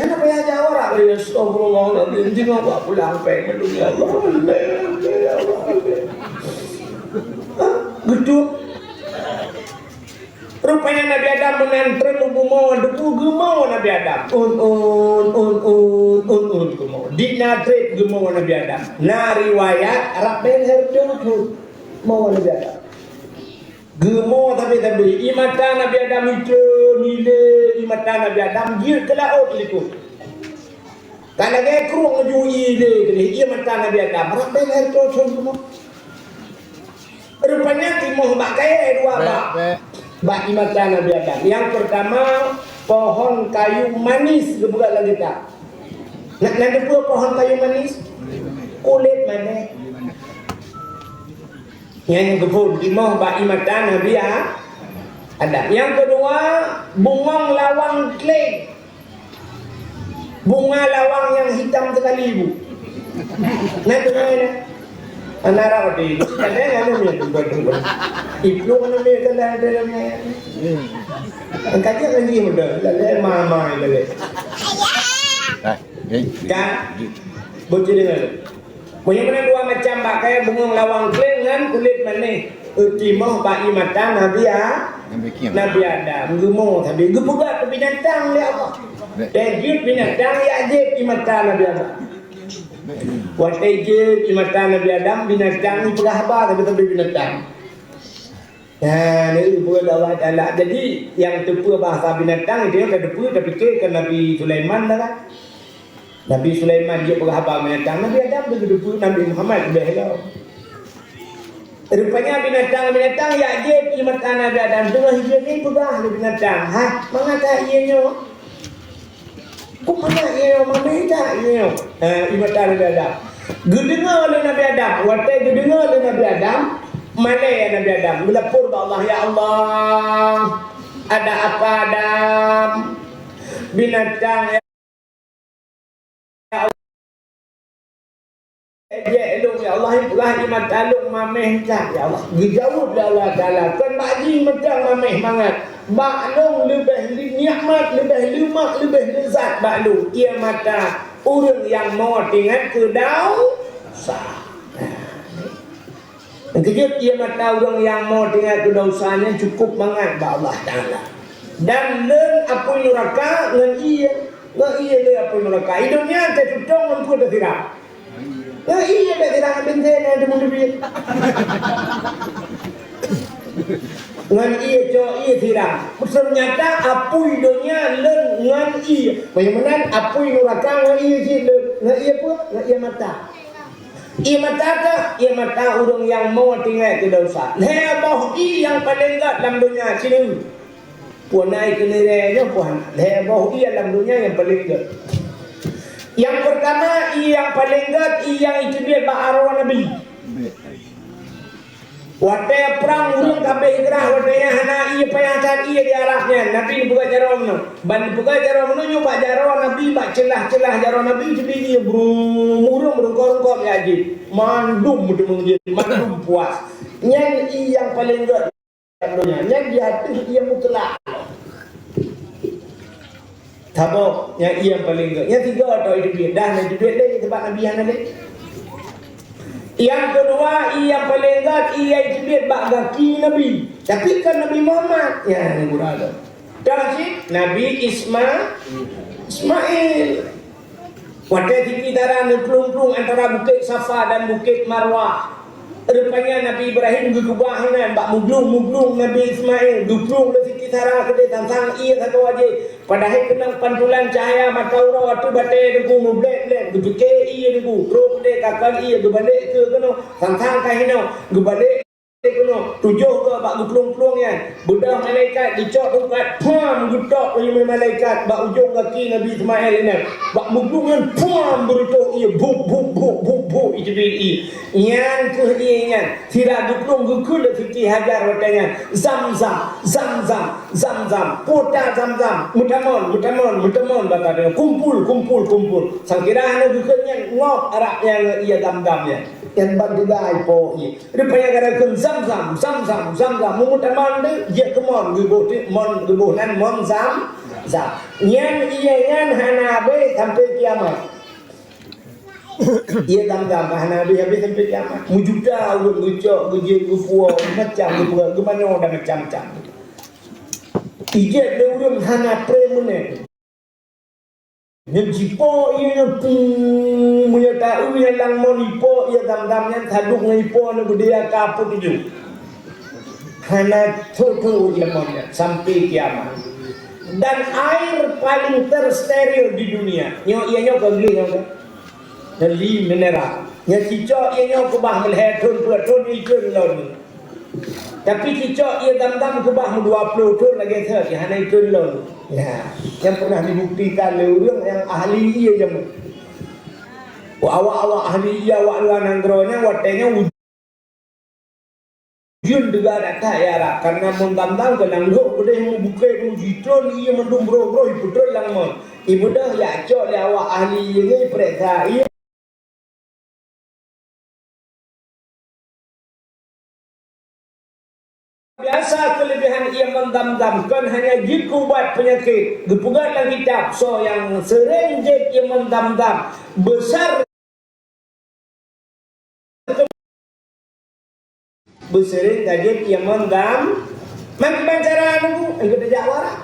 hana payah jak u Arab, astagfirullahalazim, jinoe bak pulang péng mandum, ya Allah, aléh, aléh, ya Allah, aléh. Hah? Geutueng. Rupanya Nabi Adam meunan trép u bumoe, debu geumoe Nabi Adam. Un, un, un, un, un, un, geumoe. Di na trép geumoe Nabi Adam. Na riwayat rab beng hareuta thon moe Nabi Adam. Geumoe sabe-sabe. Ie mata Nabi Adam item, ilé, ie mata Nabi Adam jeuet keu laôt likot. Ka lagèe krueng laju ilé keudeh, ie mata Nabi Adam. Rab beng hareuta thon geumoe. Rupanya timoh bak kayèe dua bak. Bèk, bèk. Bak ie mata Nabi Adam. Nyang peurtama, pohon kayu manis geupeugah lam kitab. Na, na teupeue pohon kayu manis? Kulét manéh. Nyan geuphon timoh bak ie mata Nabi A-, Adam. Nyang keudua, bungong lawang kleng. Bunga lawang nyang hitam sekali, Bu. Na teungoh na. Ana rab di. Kadang anu mi bukan bukan. Iplueng anu mi kan ada dalam ni. Angkat dia lagi muda. Lalu mama lagi. Eh, eh. Kan? Bocil dengan. Meunyoe meunan dua macam bak kayèe bungong lawang kleng ngon kulét manéh. Timoh bak ie mata Nabi A-, Nabi Adam. Geumoe sabe geupeugah keu binatang lé Allah. Bèk. Teuh jeuet binatang jak jieb ie mata Nabi Adam. Watèe jieb ie mata Nabi Adam, binatang jipeugah haba sabe-sabe binatang. Nah, ni bukan Allah Taala. Jadi, nyang teupeue bahasa binatang, dia ka teupeue, tapike keu Nabi Sulaiman dah kan. Nabi Sulaiman jeuet peugah haba binatang, Nabi Adam pih geuteupeue, Nabi Muhammad leubeh lom. Rupanya binatang-binatang jak jieb ie mata Nabi Adam, teungoh jieb nyan peugah lé binatang, "Hai, mangat that ie nyoe?" Kok mangat ie nyoe, mamèh that ie nyoe? Ha, ie mata Nabi Adam. Geudeungoe lé Nabi Adam. Watèe geudeungoe lé Nabi Adam, malèe Nabi Adam. Geulapor bak Allah, "Ya Allah, ada apa Adam? Binatang, ya Allah." Ejek lôn, ya Allah, peugah ie mata lôn mamèh that, ya Allah. Geujaweueb lé Allah Taala, "Kon bak jih mantong mamèh mangat. Bak lôn leubeh li-, nikmat, leubeh leumak, leubeh leuzat bak lôn ie mata ureueng nyang mo teuingat keu desya." Nyang keujeuet, ie mata ureueng nyang mo teuingat keu desya nyan cukup mangat bak Allah Taala. Dan lôn apui nuraka ngon ie, ngon ie lé apui nuraka. Ie donya teuh tutong ngon peue teuh siram. Ngon ie bèk siram, bintang na deungon teubiet. Ngon ie cok ie siram. Teunyata apui donya lôn ngon ie. Meunyoe meunan apui nuraka ngon ie cit lôn. Ngon ie peue? Ngon ie mata. Ie mata teuh, ie mata ureueng nyang mo teuingat keu desya. Lhèe boh ie nyang paleng gèt lam donya sineuk. Peue na ie keunirée nyoe, peue hana. Lhèe boh ie lam donya nyang paleng gèt. Nyang peurtama, ie nyang paleng gèt, ie nyang iteubiet bak aroe Nabi. Watèe prang ureueng ka abéh grah, watèe nyan hana ie, payah that ie di Arab nyan. Nabi neupeugah jaroe meunoe. Ban neupeugah jaroe meunoe nyoe bak jaroe Nabi, bak ceulah-ceulah jaroe Nabi, teubiet ie brum, ureueng meurungkok-rungkok jak jih. Mandum meuteumeung jih, mandum puas. Nyan ie nyang paleng gèt lam donya. Nyan di ateueh ie mutlak. Saboh, nyan ie nyang paleng gèt. Nyang tiga tok iteubiet. Dah, nyang iteubiet lé, sabab Nabi hana lé. Nyang keudua, ie nyang paleng gèt, ie nyang iteubiet bak gaki Nabi. Tapi kon Nabi Muhammad. Nyan gura lom. Dah cit Nabi Isma-, Ismail. Watèe Siti Sarah neuplueng-plueng antara Bukét Safa dan Bukét Marwah. Rupanya Nabi Ibrahim geukeubah inan bak muglung-muglung Nabi Ismail. Geuplueng lé Siti Sarah keudéh sang-sang ie sagoe jih. Padahai keunong pantulan cahya mata uroe ateueh batèe Teungku, mublét-blét, geupike ie Teungku, trok keudéh kakon ie, geubalek keue keunoe, sang-sang ka hinoe, geubalek keunoe, tujoh goe bak geuplueng-plueng nyan, beudôh malaikat, geucok tungkat, pham, geutok lé malaikat bak ujong gaki Nabi Ismail nyan, bak muglung nyan, pham, beureutoh ie, buk, buk, buk, buk, buk, iteubiet ie. Nyan kheueh ie nyan, sira geuplueng geukheun lé Siti Hajar watèe nyan, "Zam-zam, zam-zam, zam-zam, kuta zam-zam, meutamon, meutamon, meutamon," bak gata, "kumpul, kumpul, kumpul." Sang kira hana geukheun nyan, ngob Arab nyan ngon ie zam-zam nyan. Nyan ban teuga ipo ie. Rupanya gara kheun zam-zam, zam-zam, zam-zam, meumeutamon deuh, jeuet keu mon, geuboh ti-, mon, geuboh nan mon zam-zam. Nyan ie nyan hana abéh sampai kiamat. Ie zam-zam hana habéh-habéh sampai kiamat. Meujuta ureueng geucok, geujeuet, geupuwoe, macam geupeugah, geumanoe dan macam-macam. Ijeuet lé ureueng hana pré meunan. Nyan jipo ie nyan, puu, meunyoe taeu nyang lam mon ipo ie zam-zam nyan, sadum ngon ipo nyan beudaya ka peutujoh. Hana thô-thô ie mon nyan sampai kiamat. Dan air paling tersteril di dunia. Nyoe ie nyoe kon gleh nyoe kan. Nyan li mineral. Nyan cicok ie nyoe keubah meulhèe thon, peuet thon, ikheun lom. Tapi cicok ie zam-zam keubah meudua ploh thon lagèe thon, hana ikheun lom. Ya, nyang pernah dibuktikan lé ureueng nyang ahli ie jameun. Awak-awak ahli ie awak luwa nanggroe nyan watèe nyan ujeuen teuga that-that i Arab, karena mon zam-zam keunan lhok keudéh meubukai meujitrôn ie mandum broh-broh ipeutron lam mon. Ibeudôh jak cok lé awak ahli ie nyan ipeuriksa ie. Biasa keulebihan ie mon zam-zam kon hanya jeuet keu ubat peunyakét. Geupeugah lam kitab, soe nyang seuréng jép ie mon zam-zam, beusar Beuseuréng ka jép ie mon zam-, man kiban cara nunggu, engkau tajak u Arab.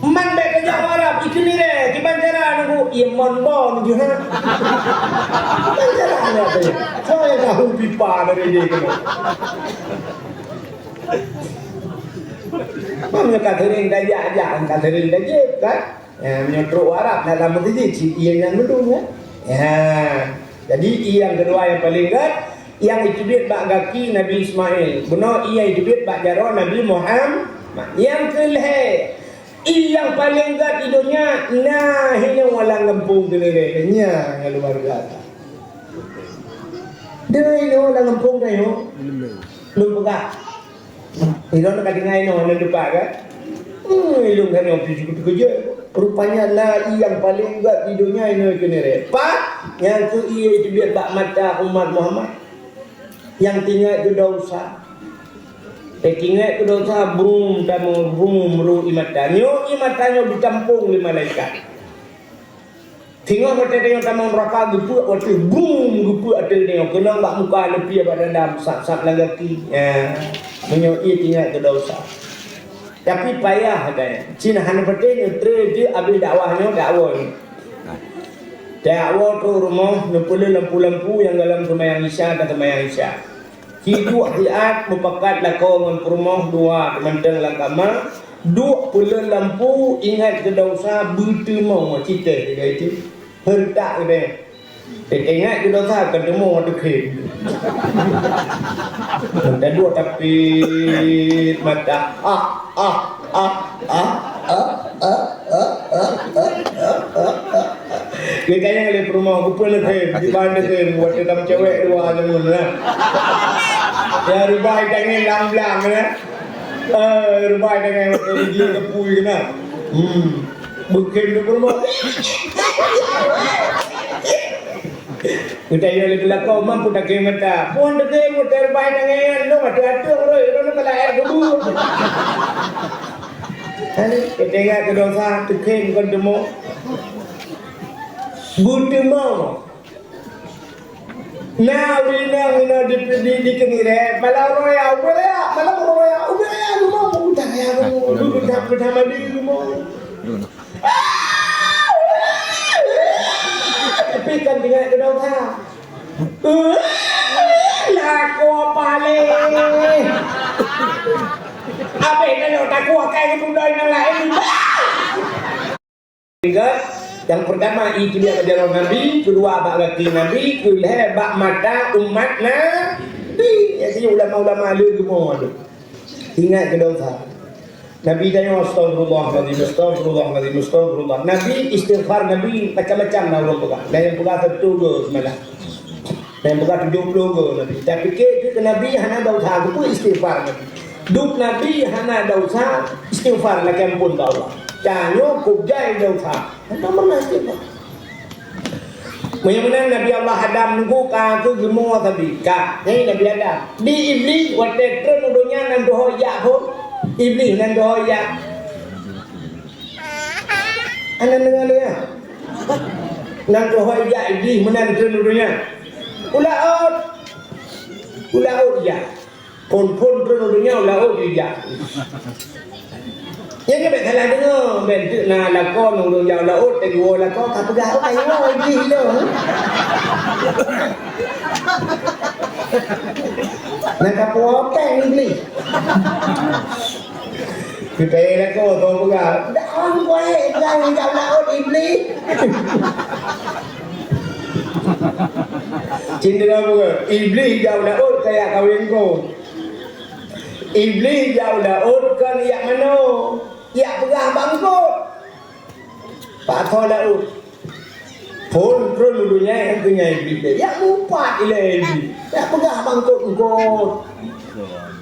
Man bèk tajak u Arab, ikeu nirée, kiban cara nunggu, ie mon bon jeuh, ha. Kiban cara nunggu, soe nyang tahu pipa dari dia keunoe. Meunyoe ka seuréng tajak-jak, ka seuréng tajép, kan? Ya, meunyoe trok u Arab, na lam meuseujid, cit ie nyan meudum, ya. Ya. Jadi, ie nyang keudua nyang paleng gèt, nyang iteubiet bak gaki Nabi Ismail. Bunoe ie nyang iteubiet bak jaroe Nabi Muhammad. Nyang keulhèe, Ié nyang paleng gét di donya na hinoe lam gampông Teunéré. Nyan nyang luar biasa. Deungon hinoe lam gampông tanyoe. Lôn peugah. Ilôn ka tinggai inoe lam teumpat kan. Hmm, ilôn kan nyoe pih teukeujot. Rupanya na ié nyang paleng gét di donya inoe Teunéré. Pat nyang keu ié teubiet bak mata umat Muhammad. Nyang teuingat keu desya. Eh, teuingat keu desya, brum tamong, brum ru ié mata. Nyoe ié mata nyoe jitampông lé malaikat. Singoh watèe tanyoe tamong neuraka geupeuek watèe brum geupeuek ateueh tanyoe. Keunong bak muka, leupie bak dada, sab-sab lam gaki. Ya. Meunyoe ié teuingat keu desya. Tapi payah katanya. Cina hana patéh nyoe tré jeuet abéh dakwah nyoe, dakwah nyoe. Dakwah trok rumoh, neupeuleueh lampu-lampu nyang gohlom seumayang Isya dan seumayang Isya. Ci duek siat mupakat lakoe ngon peurumoh dua teumantong lam kama, duek peuleueh lampu ingat keu desya beuteumong citeh lagèe itu. Heureutak keudeh. Teuingat keu desya ka teumong teukhém. Tadua tapit mata. Ah, ah, ah, ah. Geutanyong lé peurumoh, "Keupeue neukhém?" "Diban neukhém, watèe tam cewek dua jameun na." Ya, rubai tangieng lam blang na. Eh, rubai tangieng watèe di dia kepui na. Hmm. Beukhém di peurumoh. Geutanyong lé beulakong, "Mampu takhém mata?" "Phon takhém, watèe rubai tangieng nyan, lôn ateueh-ateueh rhoi, lôn keulah èk geubu." Teuingat keu desya, teukhém kon teumong. Beuteumong. Na ureueng inong inoe di, di, di Teunéré, malam uroe raya, ubé raya, malam uroe raya, ubé raya rumoh, ubé raya rumoh, ubé raya, ubé raya mandi rumoh. Tapi kan teuingat keu desya. Lakoe paleng. Abéh nyoe takue akai geutundoi nyang laén. Ingat, nyang peurtama, ié teubiet bak jaroe Nabi, keudua bak gaki Nabi, keulhèe bak mata umat Nabi. Jadi ulama-ulama le geumo tu. Ingat keu desya. Nabi tanyoe, "Astagfirullahalazim, astagfirullahalazim, astagfirullah." Nabi istighfar, Nabi macam-macam na ureueng peugah. Na nyang peugah sireutoh go seumalam. Na nyang peugah tujoh ploh go Nabi. Tapi keu Nabi hana desya, geupeu istighfar Nabi. Dup Nabi hana desya, istighfar lakèe ampôn bak Allah. Tanyoe kujai desya. Hana pernah istighfar. Meunyoe meunan Nabi Allah Adam nunggu ka keu geumo sabe. Ka, nyan Nabi Adam. Di Iblih watèe treun u donya nan tuho jak phon. Iblih nan tuho jak. Hana deungö lé nyan. Nan tuho jak Iblih meunan treun u donya. U laôt. U laôt jak. Phon-phon treun u donya u laôt jijak. Nyan keuh bèk salah deungö, bèk teuk na lakoe ureueng jak u laôt, teuguwoe lakoe ka peugah, "Oh, ayo, Iblih lôn." Na ka puwoe péng Iblih. Keutai lakoe, kau peugah, "Dak, oh, kau, eh, peugah jak u laôt Iblih." Cindera bukan. Iblih jak u laôt kaya kawin ko. Iblih jak u laôt kon yak mano, yak peugah bangkot. Pak tho laôt. Phon treun u donya nyang keu nyan Iblih. Yak mupat ilèe Iblih. Yak peugah bangkot-bangkot.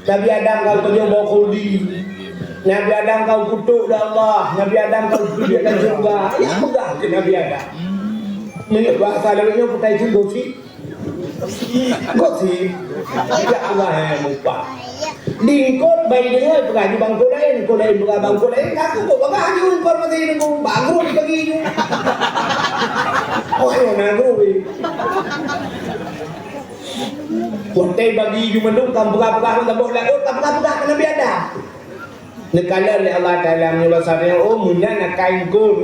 Nabi Adam ka geutujoh boh khuldi. Nabi Adam ka geukutok lé Allah. Nabi Adam ka geutujoh lam syeuruga. Yak peugah keu Nabi Adam. Meunyoe bahasa lawét nyoe peutai cit gosip. Gosip. Yak Allah nyang mupat. Di eungkôt bak ideungoe peugah di bangkôt laén, eungkôt laén peugah bangkôt laén. Ka keuh peugah di eungkôt masih nunggu. Bagus pagi nyoe. Oh, ayo na guru. Watèe bagi ju mandum, ka peugah-peugah ngon saboh laôt, ka peugah-peugah keu Nabi Adam. Neukalon lé Allah Taala meunyoe basa nyoe, oh, meunan akai eungkôt.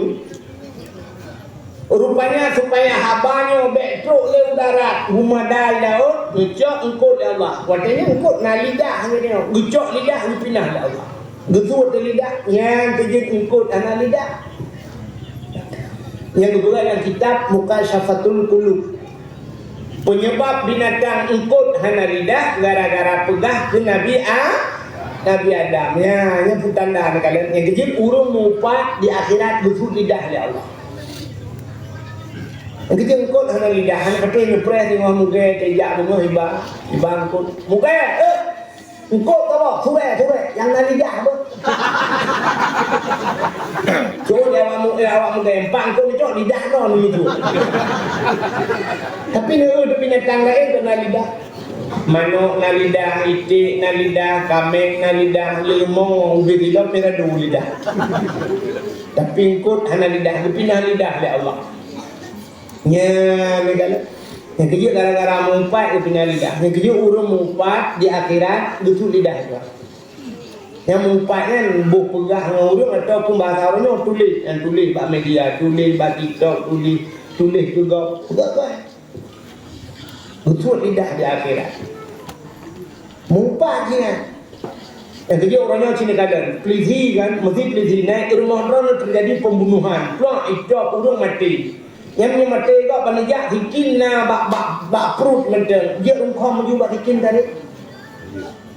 Rupanya supaya haba nyoe bèk trok lé u darat, u madai laôt, geucok eungkôt lé Allah. Watèe nyan eungkôt na lidah nyoe, geucok lidah geupinah lé Allah. Geusuet di lidah, nyan teujeuet eungkôt hana lidah. Nyang geupeugah lam kitab Mukasyafatul Qulub. Penyebab binatang eungkôt hana lidah gara-gara peugah keu Nabi A-, Nabi Adam, ya, nyan peue tanda neukalon. Nyang keujeuet ureueng mupat di akhirat geusuet lidah lé Allah. Nyang keujeuet eungkôt hana lidah, hana patéh neupreh teungoh mugée, teujak beungoh iba, iba eungkôt. Mugée, eh! Eungkôt ka boh, surée, surée, nyang na lidah beuh. Cuma di awak mu-, di awak mugée, empat eungkôt neucok lidah droe neumiju. Tapi neu, tapi binatang laén tu na lidah. Manok na lidah, iték na lidah, kaméng na lidah, leumo, ubé sidroe pih radu lidah. Tapi eungkôt hana lidah, geupinah lidah lé Allah. Nyan, nyan, nyang keujeuet gara-gara mupat geupinah lidah. Nyang keujeuet ureueng mupat di akhirat geusuet lidah tu. Nyang mupat nyan boh peugah ngon ureueng ataupun bahasa ureueng nyoe tuléh, nyang tuléh bak media, tuléh bak TikTok, tuléh, tuléh keu gob, peugah-peugah. Geusuet lidah di akhirat. Mupat jih nyan. Nyang keujeuet uroe nyoe cit neukalon, peulisi kan, meusti peulisi na i rumoh droeneuh teujadi peumbunohan, plok itôb ureueng maté. Nyan meunyoe maté gob ban neujak sikin na bak, bak, bak pruet mantong, jeuet rungkhom meujeuet bak sikin tadi.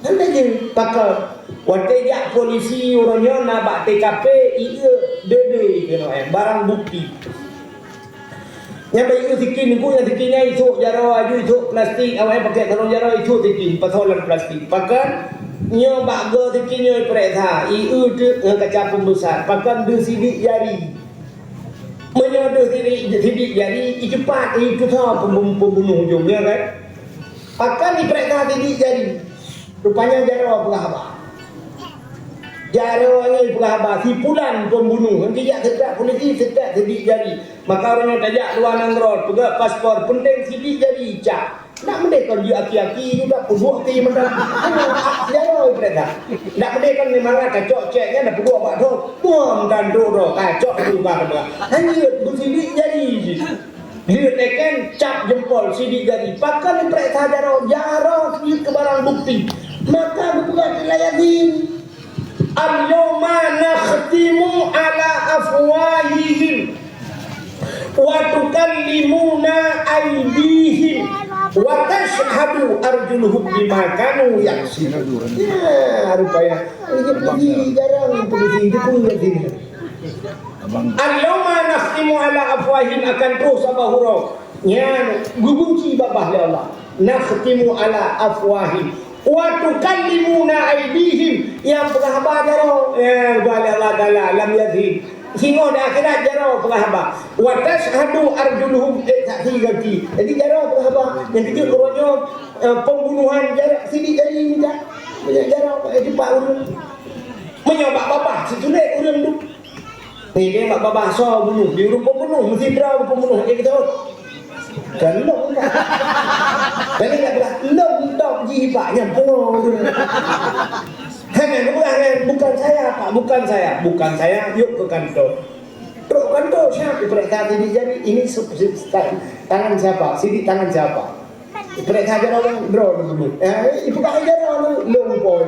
Kan lagèe pakon watèe jak polisi uroe nyoe na bak TKP, ié dede keunoe, eh, barang bukti. Nyan bak ié sikin, engku nyang sikin nyan isôk jaroe aju, isôk plastik, awaknyan pakèk sarong jaroe, isôk sikin, pasoe lam plastik. Pakon nyoe bak goe sikin nyoe ipareksa, ié teuk ngon kaca pembesar, pakon deuh sidik jari. Meunyoe deuh sidik, sidik jari, itupat, itusoe pembu-, pembunuh ujong, ya kan? Pakon ipareksa sidik jari? Rupanya jaroe peugah haba. Jaroe nyoe peugah haba, si pulan pembunuh. Nanti jak seutôt polisi, seutôt sidik jari. Maka ureueng nyoe tajak luwa nanggroe, peugöt paspor, penting sidik jari icap. Ndak meudeh kon jeuet aki-aki juga peuduek ti mantong. Jaroe ipareksa. Ndak meudeh kon memang kacok cek nyan dah peuduek bak thon. Buang dan doro kacok tu bah. Hanya beusidik jari jih. Lieu teken cap jempol sidik jari. Pakon ipareksa jaroe? Jaroe jeuet keu barang bukti. Maka geupeugah lé Yasin, "Al-yauma nakhtimu ala afwahihim wa tukallimuna aidihim wa tashhadu arjuluhum bima kanu yaksibun." Ya, rupanya. Ini polisi jarang polisi itu pun Yasin. Al-yauma nakhtimu ala afwahihim, akan troh saboh uroe. Nyan geugunci babah lé Allah. Nakhtimu ala afwahihim wa tukallimuna aidihim. Nyang peugah haba jaroe, eh, geuba lé Allah Taala lam Yasin. Singoh di akhirat jaroe peugah haba. Wa tashhadu arjuluhum, eh, saksi gaki. Jadi jaroe peugah haba. Nyang keujeuet uroe nyoe, eh, pembunuhan jaroe sidik jari mita. Jaroe, eh, dipat ureueng. Meunyoe bak babah, situlék ureueng tu. Ni dia bak babah soe bunuh, di ureueng pembunuh, meusidroe pembunuh, eh, gitu. Kan lom. Jadi nak bilang, lom dok jih bak nyang pungo tu. Hana, dia bilang, "Bukan saya, Pak, bukan saya." "Bukan saya, yuk ke kantor." Trok kantor, siapa? Ipareksa sidik jari, ini se-, se-, tangan siapa? Sidik tangan siapa? Ipareksa jaroe droe dulu. Eh, ipeugah jaroe lôn po.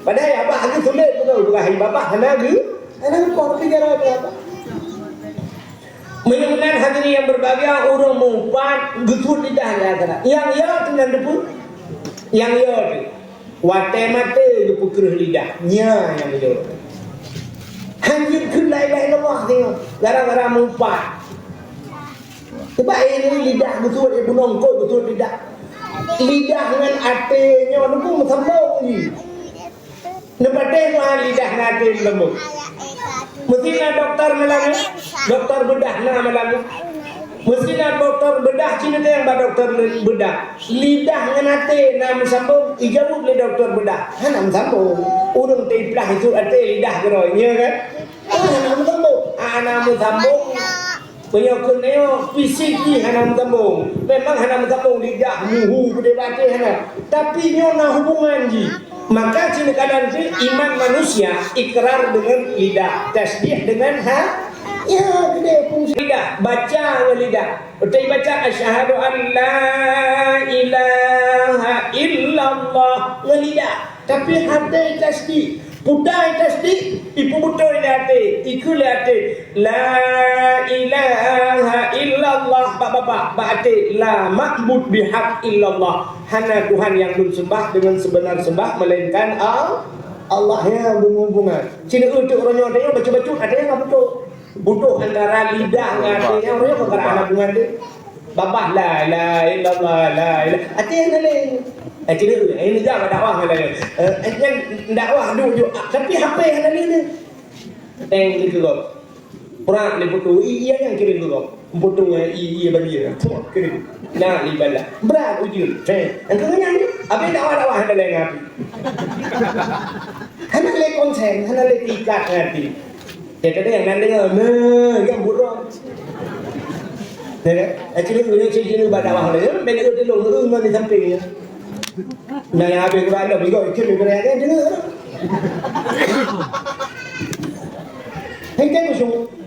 Padahai abah lagi sulet betul, ipeugah babah hana geu-, hana geupoh, tapi jaroe ipeugah babah. Meunyoe meunan hadirin yang berbahagia, ureueng mupat geusuet lidah lé akhirat. Nyang ya teuh nan teupeu. Nyang ya teuh. Watèe maté geupeukreueh lidah. Nya nyang ya. Hanjeuet keu la ilaha illallah nyoe. Gara-gara mupat. Sebab ilèe lidah geusuet, eh, bunoe eungkôt geusuet lidah. Lidah ngon até nyoe nyoe meusambông jih. Neupatéh meuhan lidah ngon até meusambông. Meusti na dokto malam nyoe, dokto beudah na malam nyoe. Meusti na dokto beudah, ci neutanyong bak dokto beudah. Lidah ngon até na meusambông, ijaweueb lé dokto beudah. Hana meusambông. Ureueng teuiplaih itu até lidah keudroe, nya kan? Hana meusambông. Hana meusambông. Meunyoe keunoe fisik jih hana meusambông, memang hana meusambông lidah, muhu, keudéh batée hana. Tapi nyoe na hubungan jih. Maka cit neukalon jih iman manusia ikrar deungon lidah, tasdih deungon ha-, ya, keudéh fungsi lidah, baca ngon lidah. Beutôi baca, "Asyhadu an la ilaha illallah," ngon lidah. Tapi até tasdik, putai tasdik, ipeubeutôi lé até, ikheun lé até, "La ilaha illallah," bak babah, bak até, "La ma'bud bihaq illallah." Hana Tuhan nyang lôn seumbah deungon seubeuna seumbah melainkan Allah. Allah, ya, bunga-bunga. Sini untuk orang nyonya baca-baca, ada yang apa tu? Butuh antara lidah dengan hati, yang orang nyonya bukan anak bunga tu. Babah, la ilaha illallah, la ilaha. Hati yang lain. Eh, sini, eh, ini jangan dakwah dengan lain. Eh, eh, yang dakwah dulu, dulu. Tapi apa yang lain ni? Teng di keluar. Prak lé putôh, i-, iya nyang kirém keu gob. Putôh, i-, iya bagi, tuh, kirém. Nah, ibadah. Brat ujeuen. Hei, engkau nyan, habéh dakwah-dakwah hana lé ngapi. Hana lé konsen, hana lé tikat ngon até. Ya, kadang nyang nan deungoe, nah, nyang buroe. Ya kan? Akhirnya, udah cek jenuh bak dakwah lé, ben deungoe, deungoe, deungoe di sampingnya. Nah, nyang habéh Quran dah, bego, ikut daripada ayat dia, deungoe. Hingga khusyuk.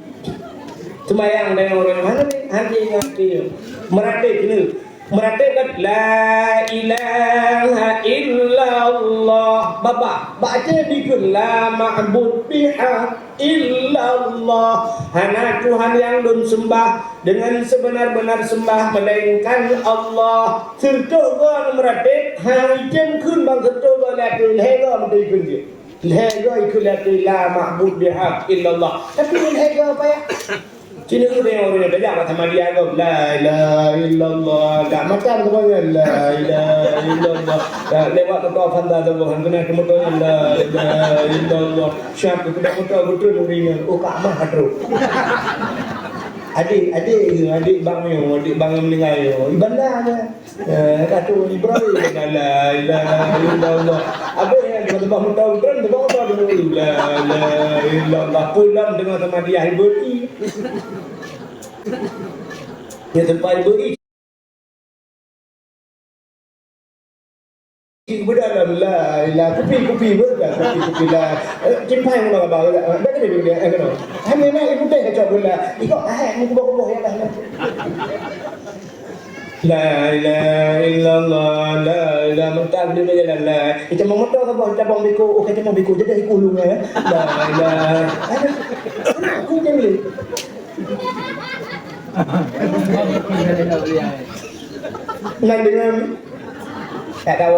Seumayang dan ureueng mana ni? Hati, hati. Meuratéb keuneuk. Meuratéb kan? La ilaha illallah. Babah. Baca dikheun, la ma'bud bihaq illallah. Hana Tuhan nyang lôn seumbah dengan seubeuna-beuna seumbah melainkan Allah. Seureutoh goe meuratéb, ha, item kheun bang seureutoh goe lé até lhèe goe meuteukheun jeuet. Lhèe goe ikheun lé até la ma'bud bihaq illallah. Tapi lhèe goe payah. Cina ureueng-ureueng tajak bak sama dia gob. La ilaha illallah. Dak makan semuanya. La ilaha illallah. Dak lewat motor Honda tu bukan kena ke motor. La ilaha illallah. Siap ke motor betul ureueng. Oh, Kak Mah terus. Adik, adik, adik bang yo, adik bang yang meninggal yo. Ibanda aja. Eh, kata Ibrahim, la ilaha illallah. Habis yang kita tebak muka Ibrahim, tebak muka dulu. La ilaha illallah. Pulang dengan sama dia, ibu ni. Ya, tempat ibu ni. Cik berdalam, la ilaha. Kupi, kupi berdalam, kupi, kupi, la. Eh, cimpai mula abang, la. Dah kena dia, eh, kena. Hai, memang ibu teh kacau bola. Ikut, hai, mengkubur-kubur, ya, dah. La ilaha illallah, la ilaha, mentang dia berjalan, la. Kita mau motor ke bawah, cabang beko, oh, kita mau beko, jadi ikut lu, ya. La ilaha. Aku dia boleh. Nan dengan tak tahu.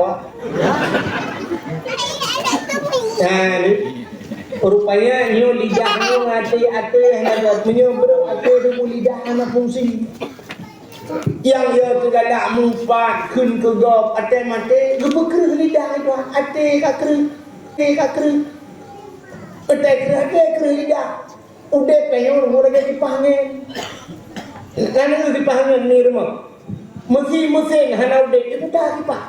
Nah, ni. Rupanya nyoe lidah nyoe até-até hana, meunyoe brok até debu lidah hana fungsi. Nyang ya teugalak mupat kheun keu gob até maté geupeukreuh lidah itu até ka kreuh, até ka kreuh. Até kreuh até kreuh lidah. Udép tanyoe rumoh lagèe kipah angén. Lalu kipah angén ni rumoh. Meusé meusén hana udép, iputa kipah.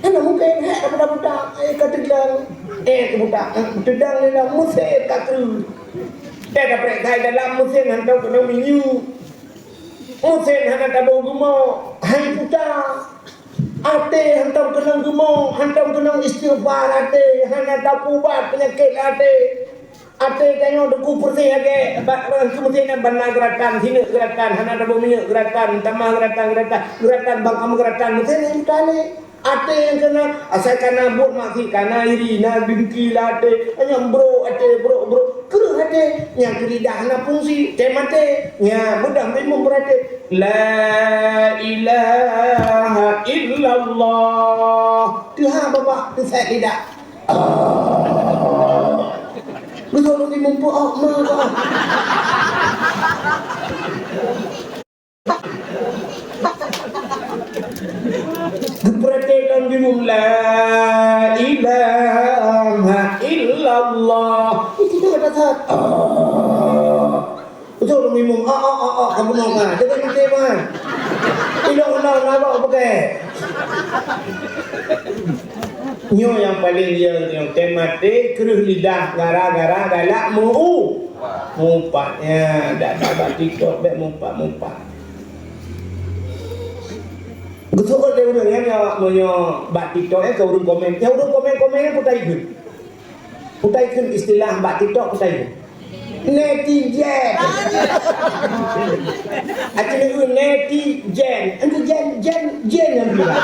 Hana mungken, hek ka puta-puta, eh, ka teudang, eh, ka puta, eh, teudang lé lam meusén ka kreueh. Teuka prek kai dalam meusén hantom keunong minyeuk. Meusén hana taboh geumo, hai puta. Até hantom keunong geumo, hantom keunong istighfar até, hana tapeuubat peunyakét até. Até tanyoe teuku peureséh lagèe bak, bak keumeusén nyan, ban na geuratan, sineuk geuratan, hana taboh minyeuk geuratan, tamah geuratan, geuratan, geuratan, bang kamoe geuratan, meusén nyan teutalé. Até nyang keunan, asai kana buet maksiet, kana iri, na dengki lam até, nyan brok até, brok, brok, kreueh até, nyan keu lidah hana fungsi, tem até, nyan mudah meuimeum beuraté. La ilaha illallah. Tuhan Bapa, teusak lidah. Beutôi lôn muphom, oh, ma, oh. Geupeuraték lom jinoe, la ilaha illallah. Itu dah kata, ah. Beutôi lôn muphom, ah, ah, ah, ah, kamu nak, ah. Jadi, beutôi, man. Ilong, ilong, ilong, bukan. Nyoe nyang paleng lieu nyoe, tem maté kreueh lidah gara-gara galak meu-, mupat. Nyan, dak, dak bak TikTok bèk mupat-mupat. Geuseuôt lé ureueng nyan, nyoe, meunyoe bak TikTok nyan keu ureueng komen. Nyang ureueng komen-komen nyan peue ta ikheun? Peue ta ikheun istilah bak TikTok, peue ta ikheun? Netizen. Artinya netizen. Netizen, jen, jen yang bilang.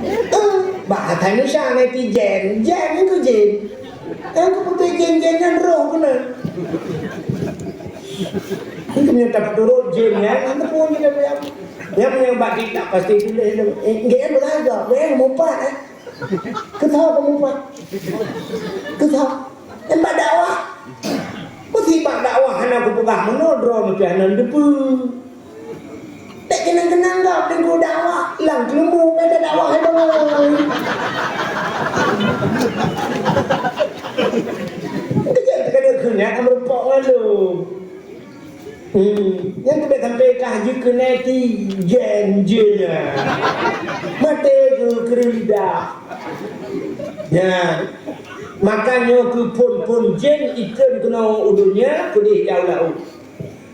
Eh, bahasa Indonesia netizen, jen itu jin. Yang keputus jen-jen nyan roh kena. Itu punya tak turut jin nyan, itu pun kita bilang. Nyang, nyang bak kitab pasti tuléh lom. Eh, G M bagaga, G M mupat, eh. Keutho keu mupat. Keutho. Nyang bak dakwah. Meusi bak dakwah hana kupeugah meunoe droe meusti hana neuteupeue. Dak keunong-keunong gob teungku dakwah, lam keuleumu ka dakwah hai bangai. Keujeuet teuka deungon nyan ka meureumpok ngon lôn. Hmm, nyang keubiet sampai kah jeuet keu neti jen-jen nyan. Maté keu keureudah. Nyan. Maka nyoe keu phon-phon jen ikheun keunoe u donya, keudeh jauh laôt.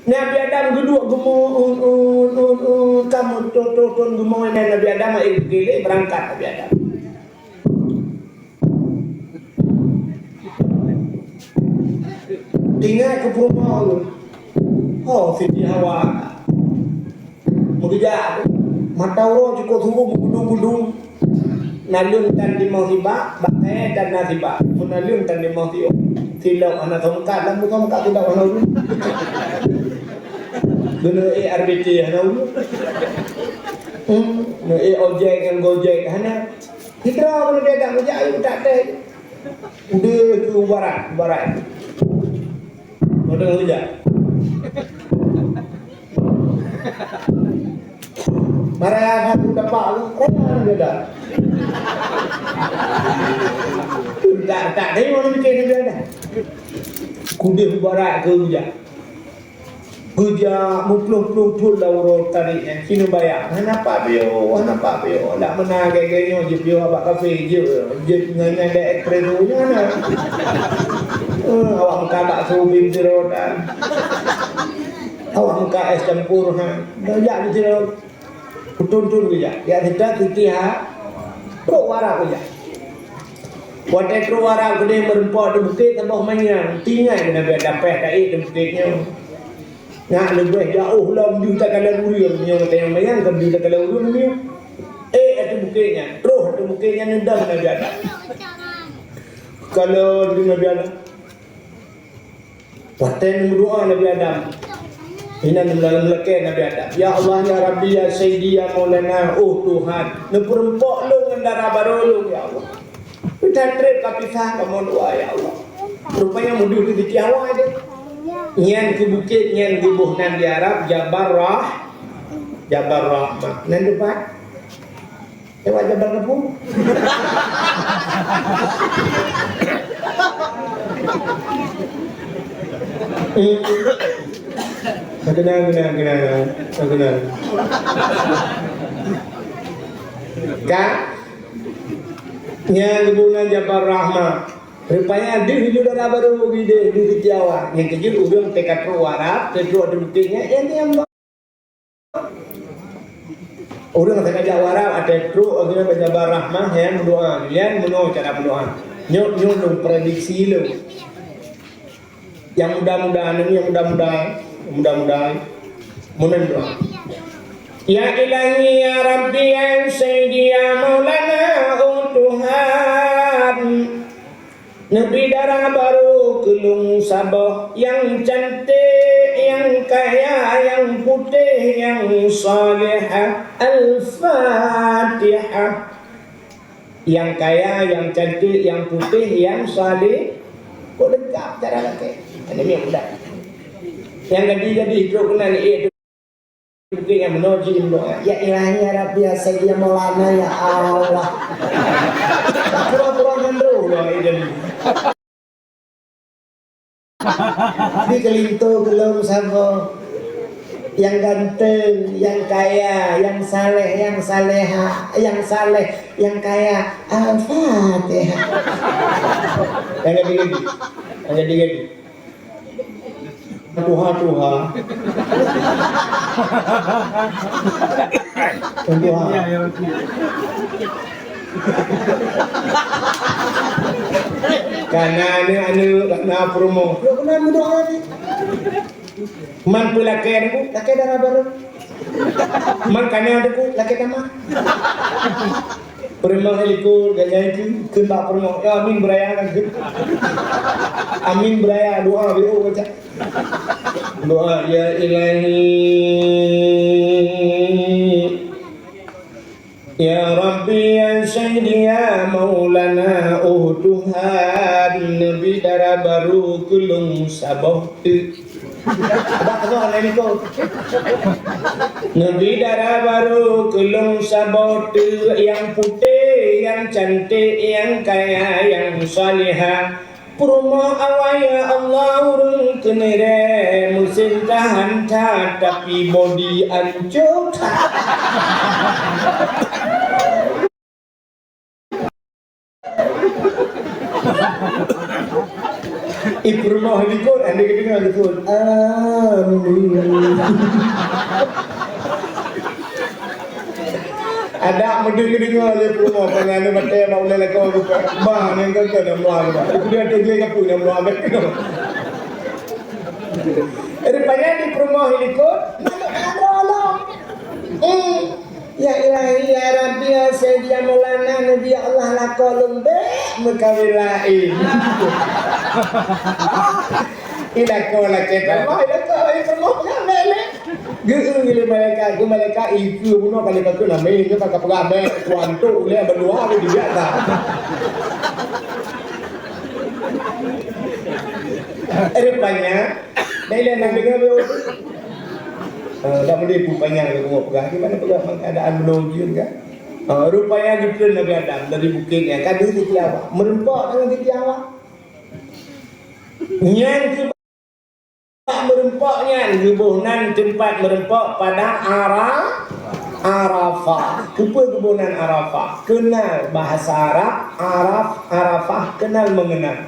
Nabi Adam geuduek geumo, un, un, un, un, kamoe thon, thon, thon geumo, Nabi Adam ék geulé beurangkat Nabi Adam. Ingat keu peurumoh lôn. Oh, Siti Hawa. Meukeujak, mata uroe cukôp suhu meubudung-budung. Naleueng tan timoh sibak, bak kayèe tan na sibak. Meunaleueng tan timoh siôh. Silop hana songkat, lam songkat silop hana ureueng. Geuneuk ék R B T hana ureueng. Hmm, neuék ojek ngon Gojek hana. Sidroe keuneuk beda meujak ayeueng tak teuh. Udeh keu barat, barat. Mau dengar kerja? Marah satu dapat tu, raya dia dah. Tak, tak tengok ni mikir dia dah. Kudeh barat ke kerja. Geujak meuploh-ploh thon lam uroe tarek nyan, ci neubayang. Hana pat piôh, hana pat piôh. Dak meunan lagèe-lagèe nyoe jipiôh bak kafe, jeuet, jeuet ngon nyang dèk espresso nyoe hana. Eh, awak meuka bakso bim sirot, ha. Awak meuka es campur, ha. Geujak bim sirot. Peuthon-thon geujak. Jak sita Siti Ha-, trok u Arab geujak. Watèe trok u Arab keudeh meureumpok di bukét saboh manyang. Tinggai Nabi Adam pèh taék di bukét nyoe. Nyak leubeh jaoh lom deuh takalon ureueng nyoe, watèe nyang manyang kon deuh takalon ureueng nyoe. Ék ateueh bukét nyan, troh ateueh bukét nyan neudong Nabi Adam. Kalon deuh Nabi Adam. Watèe neumeudoa Nabi Adam. Inan meulakèe Nabi Adam. Ya Allah, ya Rabbi, ya Sayyidi, ya Maulana, oh Tuhan, neupeureumpok lôn ngon dara barô lôn, ya Allah. Peutan trép ka pisah kamoe dua, ya Allah. Rupanya meudeuh di Siti Hawa deh. Nyan keu bukét, nyan geuboh nan di Arab, Jabal Rah-, Jabal Rahmah. Nan teumpat? Lewat Jabal Kapur. Keunang, keunang, keunang, keunang. Ka? Nyang geuboh nan Jabal Rahmah. Rupanya deuh ju dara barô bideh di Siti Hawa. Nyang keujeuet ureueng teuka trok u Arab, teutrok di bukét nyan, nyan, nyan. Ureueng teuka jak u Arab, watèe trok, akhirnya baca Jabal Rahmah, nyan meudoa. Nyan meunoe cara meudoa. Nyoe, nyoe lôn prediksi lôn. Nyang muda-muda, nyang muda-muda, muda-muda, meunan doa. Ya Ilahi, ya Rabbi, ya Sayyidi, ya Maulana, oh Tuhan. Neubri dara barô keu lôn saboh, nyang cantik, nyang kaya, nyang putéh, nyang salehah. Al-Fatihah. Nyang kaya, nyang cantik, nyang putéh, nyang saleh. Kok leungkap cara lakèe? Aneuk miet muda. Nyang gadih-gadih trok keunan, eh, Mungkin nyang meunoe jih meudoa, "Ya Ilahi, ya Rabbi, ya Sayyidi, ya Maulana, ya Allah." Pura-pura nyan droe doa jadi. Di keulinto geulom saboh. Nyang ganteng, nyang kaya, nyang saleh, nyang saleha, nyang saleh, nyang kaya. Al-Fatihah. Nyang gadih-gadih. Nyang gadih-gadih. Tuha-tuha. Tuha. Kana aneuk-aneuk, kana peurumoh. Yo, keunan meudoa ni. Man peulakèe teungku, lakèe dara barô. Man kana teungku, lakèe tamah. Peurumoh likot, ganyai keu, keu bak peurumoh. Ya, amin beuraya kan keu. Amin beuraya, doa B O baca. Doa, "Ya Ilahi, Ya Rabbi, ya Sayyidi, ya Maulana, oh Tuhan, neubi dara barô keu lôn saboh teuk. Abah, abah, lain ikôt. Neubi dara barô keu lôn saboh teuk, nyang putéh, nyang cantik, nyang kaya, nyang salihah. Peurumoh awai, ya Allah, ureueng keunirée, meusén tahan that, tapi bodi ancô that. Ih, peurumoh likot, hana geudeungoe likot. Amin. Adak meudeuh geudeungoe lé peurumoh, peunganeuk batée bak ulée lakoe geupeugah, "Bah, nyan ka keu nyan meuah, bah." Ibu dia tu dia kapu nyan meuah, bah. Rupanya di peurumoh likot, nyan ada Allah. Hmm. Ya Ilahi, ya Rabbi, ya Sayyidi, ya Maulana, neubi Allah lakoe lôn bék meukawen laén. Ilakoe lakée Allah, ilakoe lakée Allah, nyan bék lé. Geu-eu lé malaikat, geu malaikat, ikeue bunoe kali bakeue namé, nyoe ka peugah bék, kuantok ulée bandua di biasa. Rupanya, bék lé nang deungoe, bék. Eh, dak meudeh peue panyang lé bungoh peugah, di mana peugah keadaan meunurun jin kan? Eh, rupanya geukheun Nabi Adam dari bukét nyan, ka deuh siti awak, meureumpok deungon siti awak. Nyan keu Bak meurumpok nyan geuboh nan teumpat meurumpok padang Ara-, Arafah. Keupeue geuboh nan Arafah? Keunal bahasa Arab, Araf-, Arafah, kenal mengenal.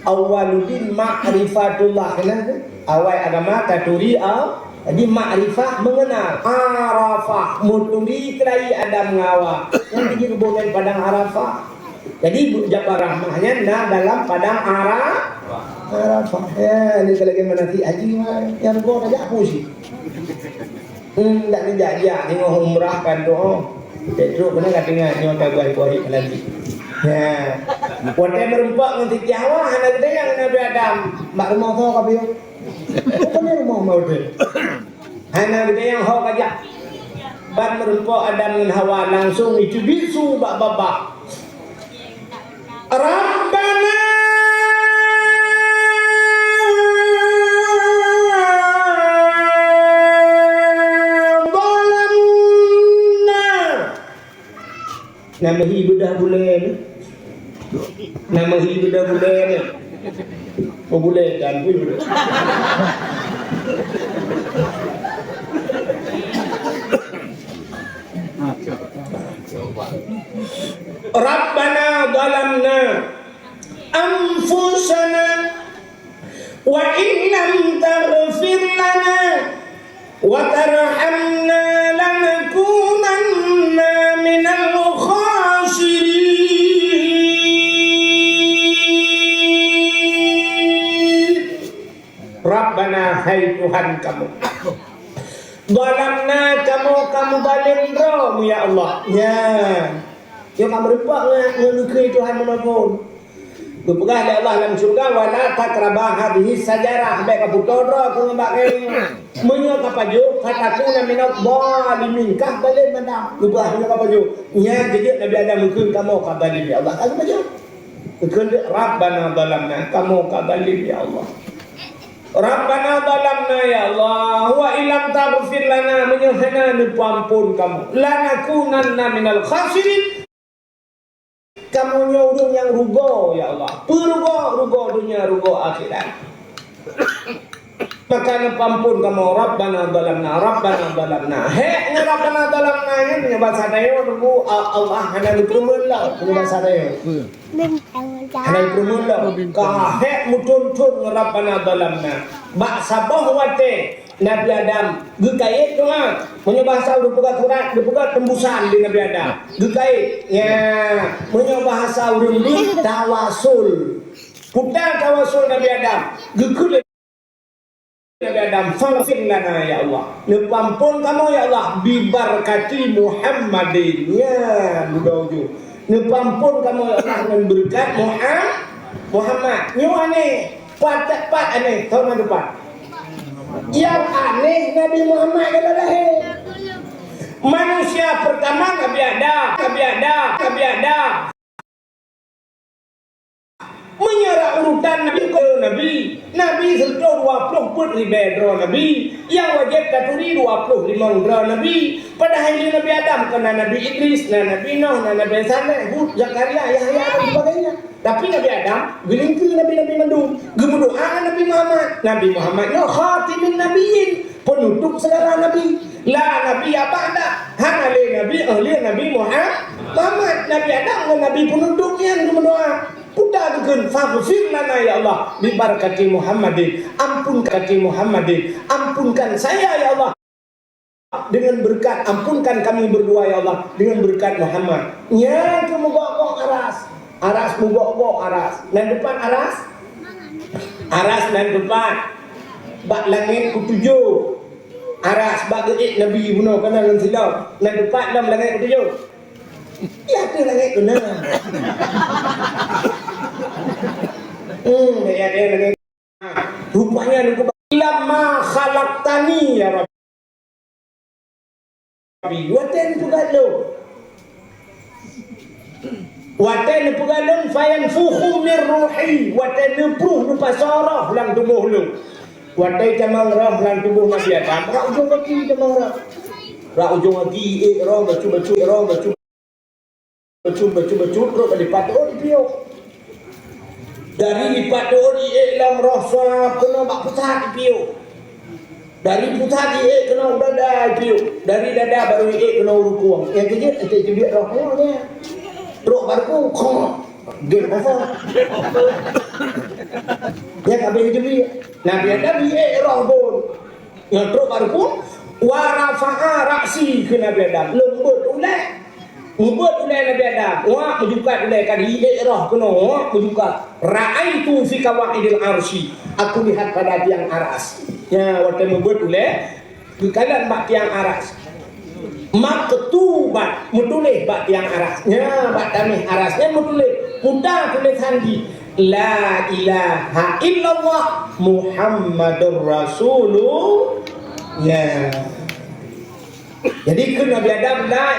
Awwaluddin ma'rifatullah, kenal tu? Awai agama taturi, a-, jadi makrifah mengenal. Arafah, meuturi keulayi Adam ngon Hawa. Nyan geuboh nan padang Arafah. Jadi, Jabal Rahmah nyan na dalam padang Ara-, Arafah. Ya, ni lagèe manasik haji, nyang rugoe tajak peue cit. Hmm, dak neujak-jak teungoh umrah kan tu, oh. Cek trok keunan ka teuingat nyoe ka guai-guai lagi. Ya. Watèe meurumpok ngon Siti Hawa, hana geutanyong Nabi Adam, "Bak rumoh soe ka piôh?" Bukan rumoh meuudeh. Hana geutanyong ho ka jak. Ban meurumpok Adam ngon Hawa langsung jiteubiet su bak babah. Rabbana zalamna. Nama hi beudah bulèe ni? Nama hi beudah bulèe ni? Oh, bulèe dan pun bulèe. Rabbana zalamna anfusana wa in lam taghfir lana wa tarhamna lanakunanna minal khasirin. Rabbana, hai Tuhan kamoe. Zalamna, kamoe ka meubalém droe, ya Allah. Nyan. Nyoe ka meurumpok ngon, ngon leukeue Tuhan meunoe phon. Geupeugah lé Allah lam syeuruga, "Wa la taqraba hadhihi syajarah." Bèk kapeutoe droe keu ngon bak kayèe nyoe. Meunyoe kapajoh, fatakuna minadh dhalimin. Ka balém Adam. Geupeugah meunyoe kapajoh. Nyan keujeuet Nabi Adam geukheun kamoe ka balém, ya Allah. Ka geupajoh. Geukheun lé, Rabbana zalamna. Kamoe ka balém, ya Allah. Rabbana zalamna, ya Allah, wa illam taghfir lana, meunyoe hana neupeuamphon kamoe, lanakunanna minal khasirin, kamoe nyoe ureueng nyang rugoe, ya Allah. Peurugoe, rugoe donya, rugoe akhirat. Maka neupeuamphon kamoe, Rabbana zalamna, Rabbana zalamna. Hék ngon Rabbana zalamna nyan, meunyoe basa Tanyoe, nunggu, a-, Allah hana neupeureumeun lom, meunyoe basa Tanyoe. Hana geupeureumeun lom. Ka hék meuthôn-thôn ngon Rabbana zalamna. Bak saboh watèe Nabi Adam geukayèt doa. Meunyoe bahasa ureueng peugah surat, geupeugah tembusan di Nabi Adam. Geukayèt. Ya, meunyoe bahasa ureueng beuh, tawasul. Peue tawasul Nabi Adam? Geukheun Nabi Adam, "Faghfir lana, ya Allah." Neupeuamphon kamoe, ya Allah, "bi barakati Muhammadin." Nyan, dudoe ju. Neupeuamphon kamoe, ya Allah, ngon beureukat Muha-, Muhammad. Nyoe aneh, pat, pat aneh, thôn na pat. Nyang aneh Nabi Muhammad ka lahé. Manusia pertama Nabi Adam, Nabi Adam, Nabi Adam. Meunyoe urutan Nabi, Nabi, Nabi seureutôh dua ploh peuet ribèe droe Nabi, nyang wajéb taturi dua ploh limong droe Nabi. Padahai di Nabi Adam kon na Nabi Idris, na Nabi Nuh, na Nabi Saleh, Hud, Zakaria, Yahya dan sebagainya. Tapi Nabi Adam geulingkeue nabi-nabi mandum, geumeudoa ngon Nabi Muhammad. Nabi Muhammad nyoe khatimin nabiyyin, penutup segala nabi. La nabiyya ba'da, hana lé nabi, oh, lé Nabi Muhammad. Nabi Adam ngon nabi penutup nyan geumeudoa. Peugah kheun, "Faghfir lana ya Allah, bi barakati Muhammadin." Ampun kati Muhammadin. Ampunkan saya ya Allah. Dengan berkat, ampunkan kami berdua, ya Allah, dengan berkat Muhammad. Nyan keuh meugok-gok aras. Aras meugok-gok aras. Nan teupat aras? Aras nan teupat bak langét ketujoh. Aras bak geuék Nabi bunoe kana ngon silop. Nan teupat lam langét ketujoh. Di ateueh langét keunam. Hmm, di ateueh langét. Rupanya nunggu lamma khalaqtani ya Rabbi. Watèe neupeugah lôn. Watèe neupeugah lôn, fayanfukhu min ruhi. Watèe neupruh, neupasoe roh lam tuboh lôn. Watèe tamong roh lam tuboh Nabi Adam, bak ujong gaki tamong roh. Bak ujong gaki, ék roh, bacut-bacut, ék roh, bacut. Bacut, bacut, bacut, trok bak dipat tu'ôt dipiôh. Dari dipat tu'ôt diék lam roh sab keunoe bak pusat dipiôh. Dari pusat diék keunoe u dada dipiôh. Dari dada baru diék keunoe u rukung. Nyang keujeuet, enteuk teubiet roh nyoe nyan. Trok bak rukung, khong. Game over. Nyan ka abéh teubiet. Nabi Adam diék roh phon. Nyoe trok bak rukung, wa rafa'a ra'si kheun Nabi Adam. Lôn beuet ulèe. Meubeuet ulèe Nabi Adam. Wak meujukat ulèe ka diék roh keunoe, wak meujukat. Ra'aitu fi qawaidil arsy. Aku lihat pada tiang aras. Nyan, watèe meubeuet ulèe, geukalon bak tiang aras. Maktubat, meutuléh bak tiang aras. Nyan, bak tamèh aras nyan meutuléh. Peugah tulésan jih. La ilaha illallah Muhammadur Rasulullah. Ya. Jadi kheun Nabi Adam, la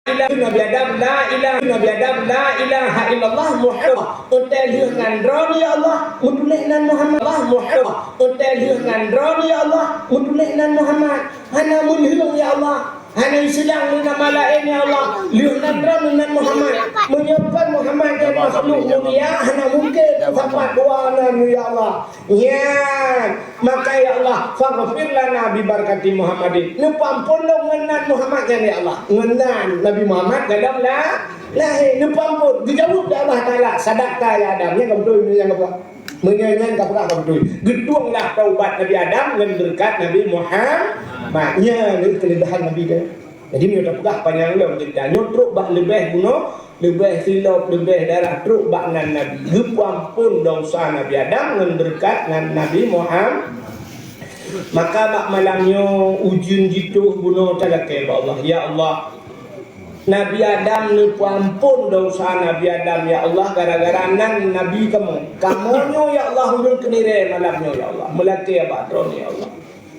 ilaha, Nabi Adam, la ilaha, Nabi Adam, la ilaha illallah Muhammad. Untèe lheueh ngon droeneuh ya Allah, meutuléh nan Muhammad. Allah Muhammad. Untèe lheueh ngon droeneuh ya Allah, meutuléh nan Muhammad. Hana meulheueng ya Allah. Hana iseudang lé nama laén, ya Allah. Lheueh nan droeneuh nan Muhammad. Meunyoe kon Muhammad nyan makhluk mulia, hana mungken sapat dua nan, ya Allah. Nyan, maka ya Allah, faghfir lana bi barakati Muhammadin. Neupeuampôn lôn ngon nan Muhammad nyan, ya Allah. Ngon nan Nabi Muhammad dalam la-, lahé, neupeuampôn. Geujaweueb lé Allah Taala, sadaqta ya Adam. Nyan ka beutôi, nyan ka beutôi. Meunyoe nyan ka peugah ka beutôi. Geutueng lah taubat Nabi Adam ngon beureukat Nabi Muhammad. Nyan keuleubèhan Nabi nyan. Jadi meunyoe tapeugah panyang lom ceurita nyoe, trok bak leubeh bunoe, leubeh silop, leubeh darah, trok bak nan Nabi. Geupeuampôn desya Nabi Adam ngon beureukat nan Nabi Muhammad. Maka bak malam nyoe ujeuen jituh bunoe talakèe bak Allah. Ya Allah, Nabi Adam neupeuampôn desya Nabi Adam, ya Allah, gara-gara nan Nabi kamoe. Kamoe nyoe, ya Allah, ulôn keunirée malam nyoe, ya Allah, meulakée bak Droeneuh, ya Allah.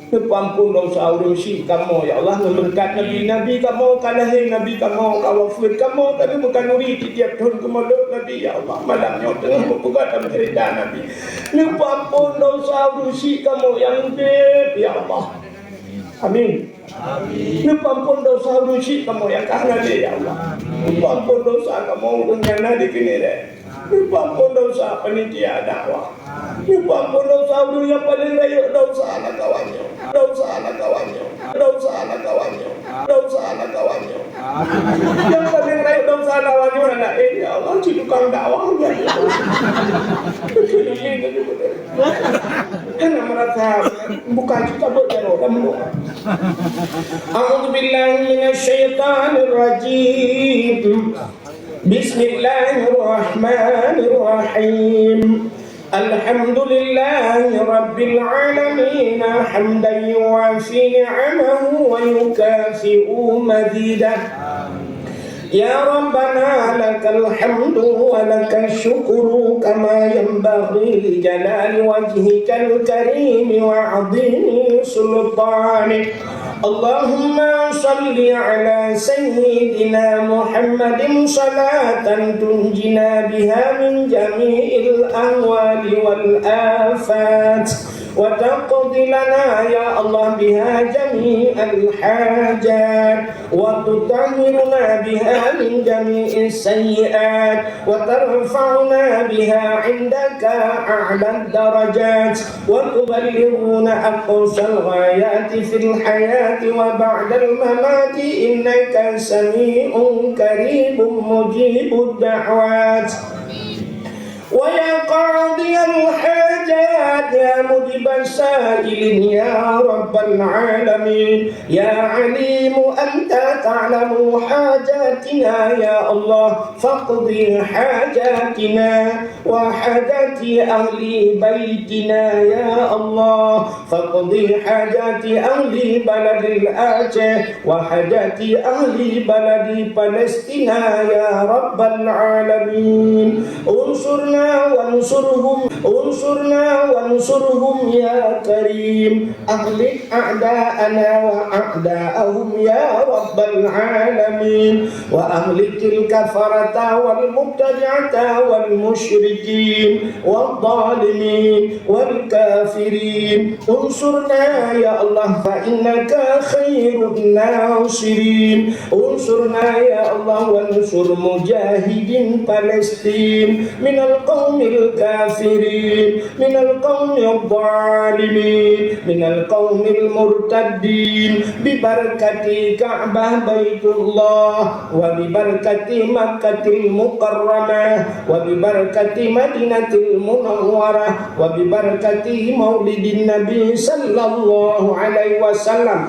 Neupeuampôn desya ulôn syik kamoe, ya Allah, ngon beureukat Nabi. Nabi kamoe ka lahé, Nabi kamoe ka wafeuet, kamoe ka neumeukanuri tiep-tiep thon keumalot Nabi, ya Allah. Malam nyoe teungoh meupeugah lam ceurita Nabi. Neupeuampôn desya ulôn syik kamoe nyang udeb, ya Allah. Amin. Neupeuampôn desya ulôn syik kamoe nyang ka hana lé, ya Allah. Neupeuampôn desya kamoe ureueng nyang na di keunirée. Neupeuampôn desya panitia dakwah. Neupeuampôn desya ureueng nyang paleng rayeuk desya lam kawan nyoe. Desya lam kawan nyoe. Desya lam kawan nyoe. Desya lam kawan nyoe. Nyang paleng rayeuk desya lam kawan nyoe aneuk, eh, ya Allah, cit tukang dakwah, ya Allah. Hana meurasa buka cit tabeuet jaroe lam muka. A'udzubillahi minasyaitonirrajim. Bismillahirrahmanirrahim. Alhamdulillahi rabbil alamin, hamdan yuwafi ni'amahu wa yukafi'u mazidah. يا ربنا لك الحمد ولك الشكر كما ينبغي لجلال وجهك الكريم وعظيم سلطانك. اللهم صل على سيدنا محمد صلاة تنجينا بها من جميع الأهوال والآفات، وتقضي لنا يا الله بها جميع الحاجات، وتطهرنا بها من جميع السيئات، وترفعنا بها عندك أعلى الدرجات، وتبلغنا أقصى الغايات في الحياة وبعد الممات، إنك سميع قريب مجيب الدعوات. ويا قاضي الحاجات، يا مجيب السائلين، يا رب العالمين، يا عليم أنت تعلم حاجاتنا يا الله، فاقض حاجاتنا وحاجات أهل بيتنا يا الله، فاقض حاجات أهل بلد الأعشى وحاجات أهل بلد فلسطين يا رب العالمين. انصرنا وانصرهم، انصرنا وانصرهم يا كريم. أهلك أعداءنا وأعداءهم يا رب العالمين، وأهلك الكفرة والمبتدعة والمشركين والظالمين والكافرين. انصرنا يا الله فإنك خير الناصرين. انصرنا يا الله وانصر مجاهدين فلسطين من القوم الكافرين، من القوم الظالمين، من القوم المرتدين، ببركة كعبة بيت الله، وببركة مكة المكرمة، وببركة مدينة المنورة، وببركة مولد النبي صلى الله عليه وسلم.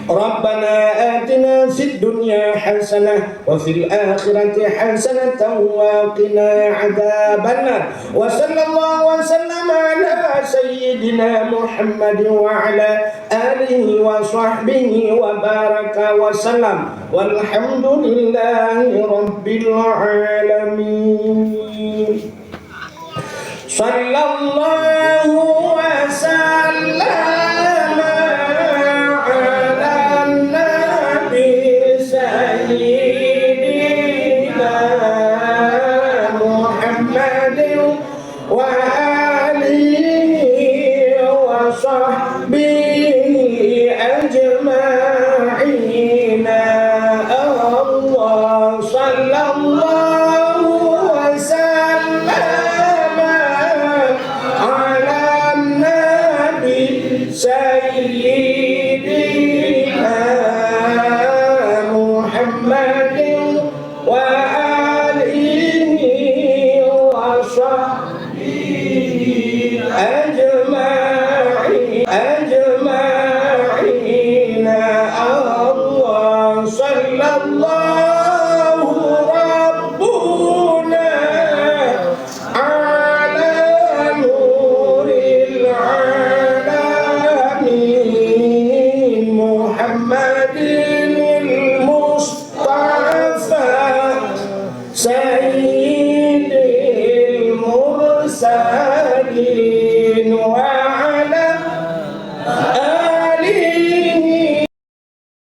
ربنا آتنا في الدنيا حسنة وفي الآخرة حسنة وقنا عذاب النار. وصلى الله وسلم على سيدنا محمد وعلى آله وصحبه وبارك وسلم. والحمد لله رب العالمين. صلى الله وسلم على النبي سيدنا محمد وآله وصحبه أجمعين. الله صلى الله وسلم على النبي سيدنا محمد وآله وصحبه أجمعين، أجمعين. الله صلى الله ربنا على نور العالمين محمد المصطفى سيد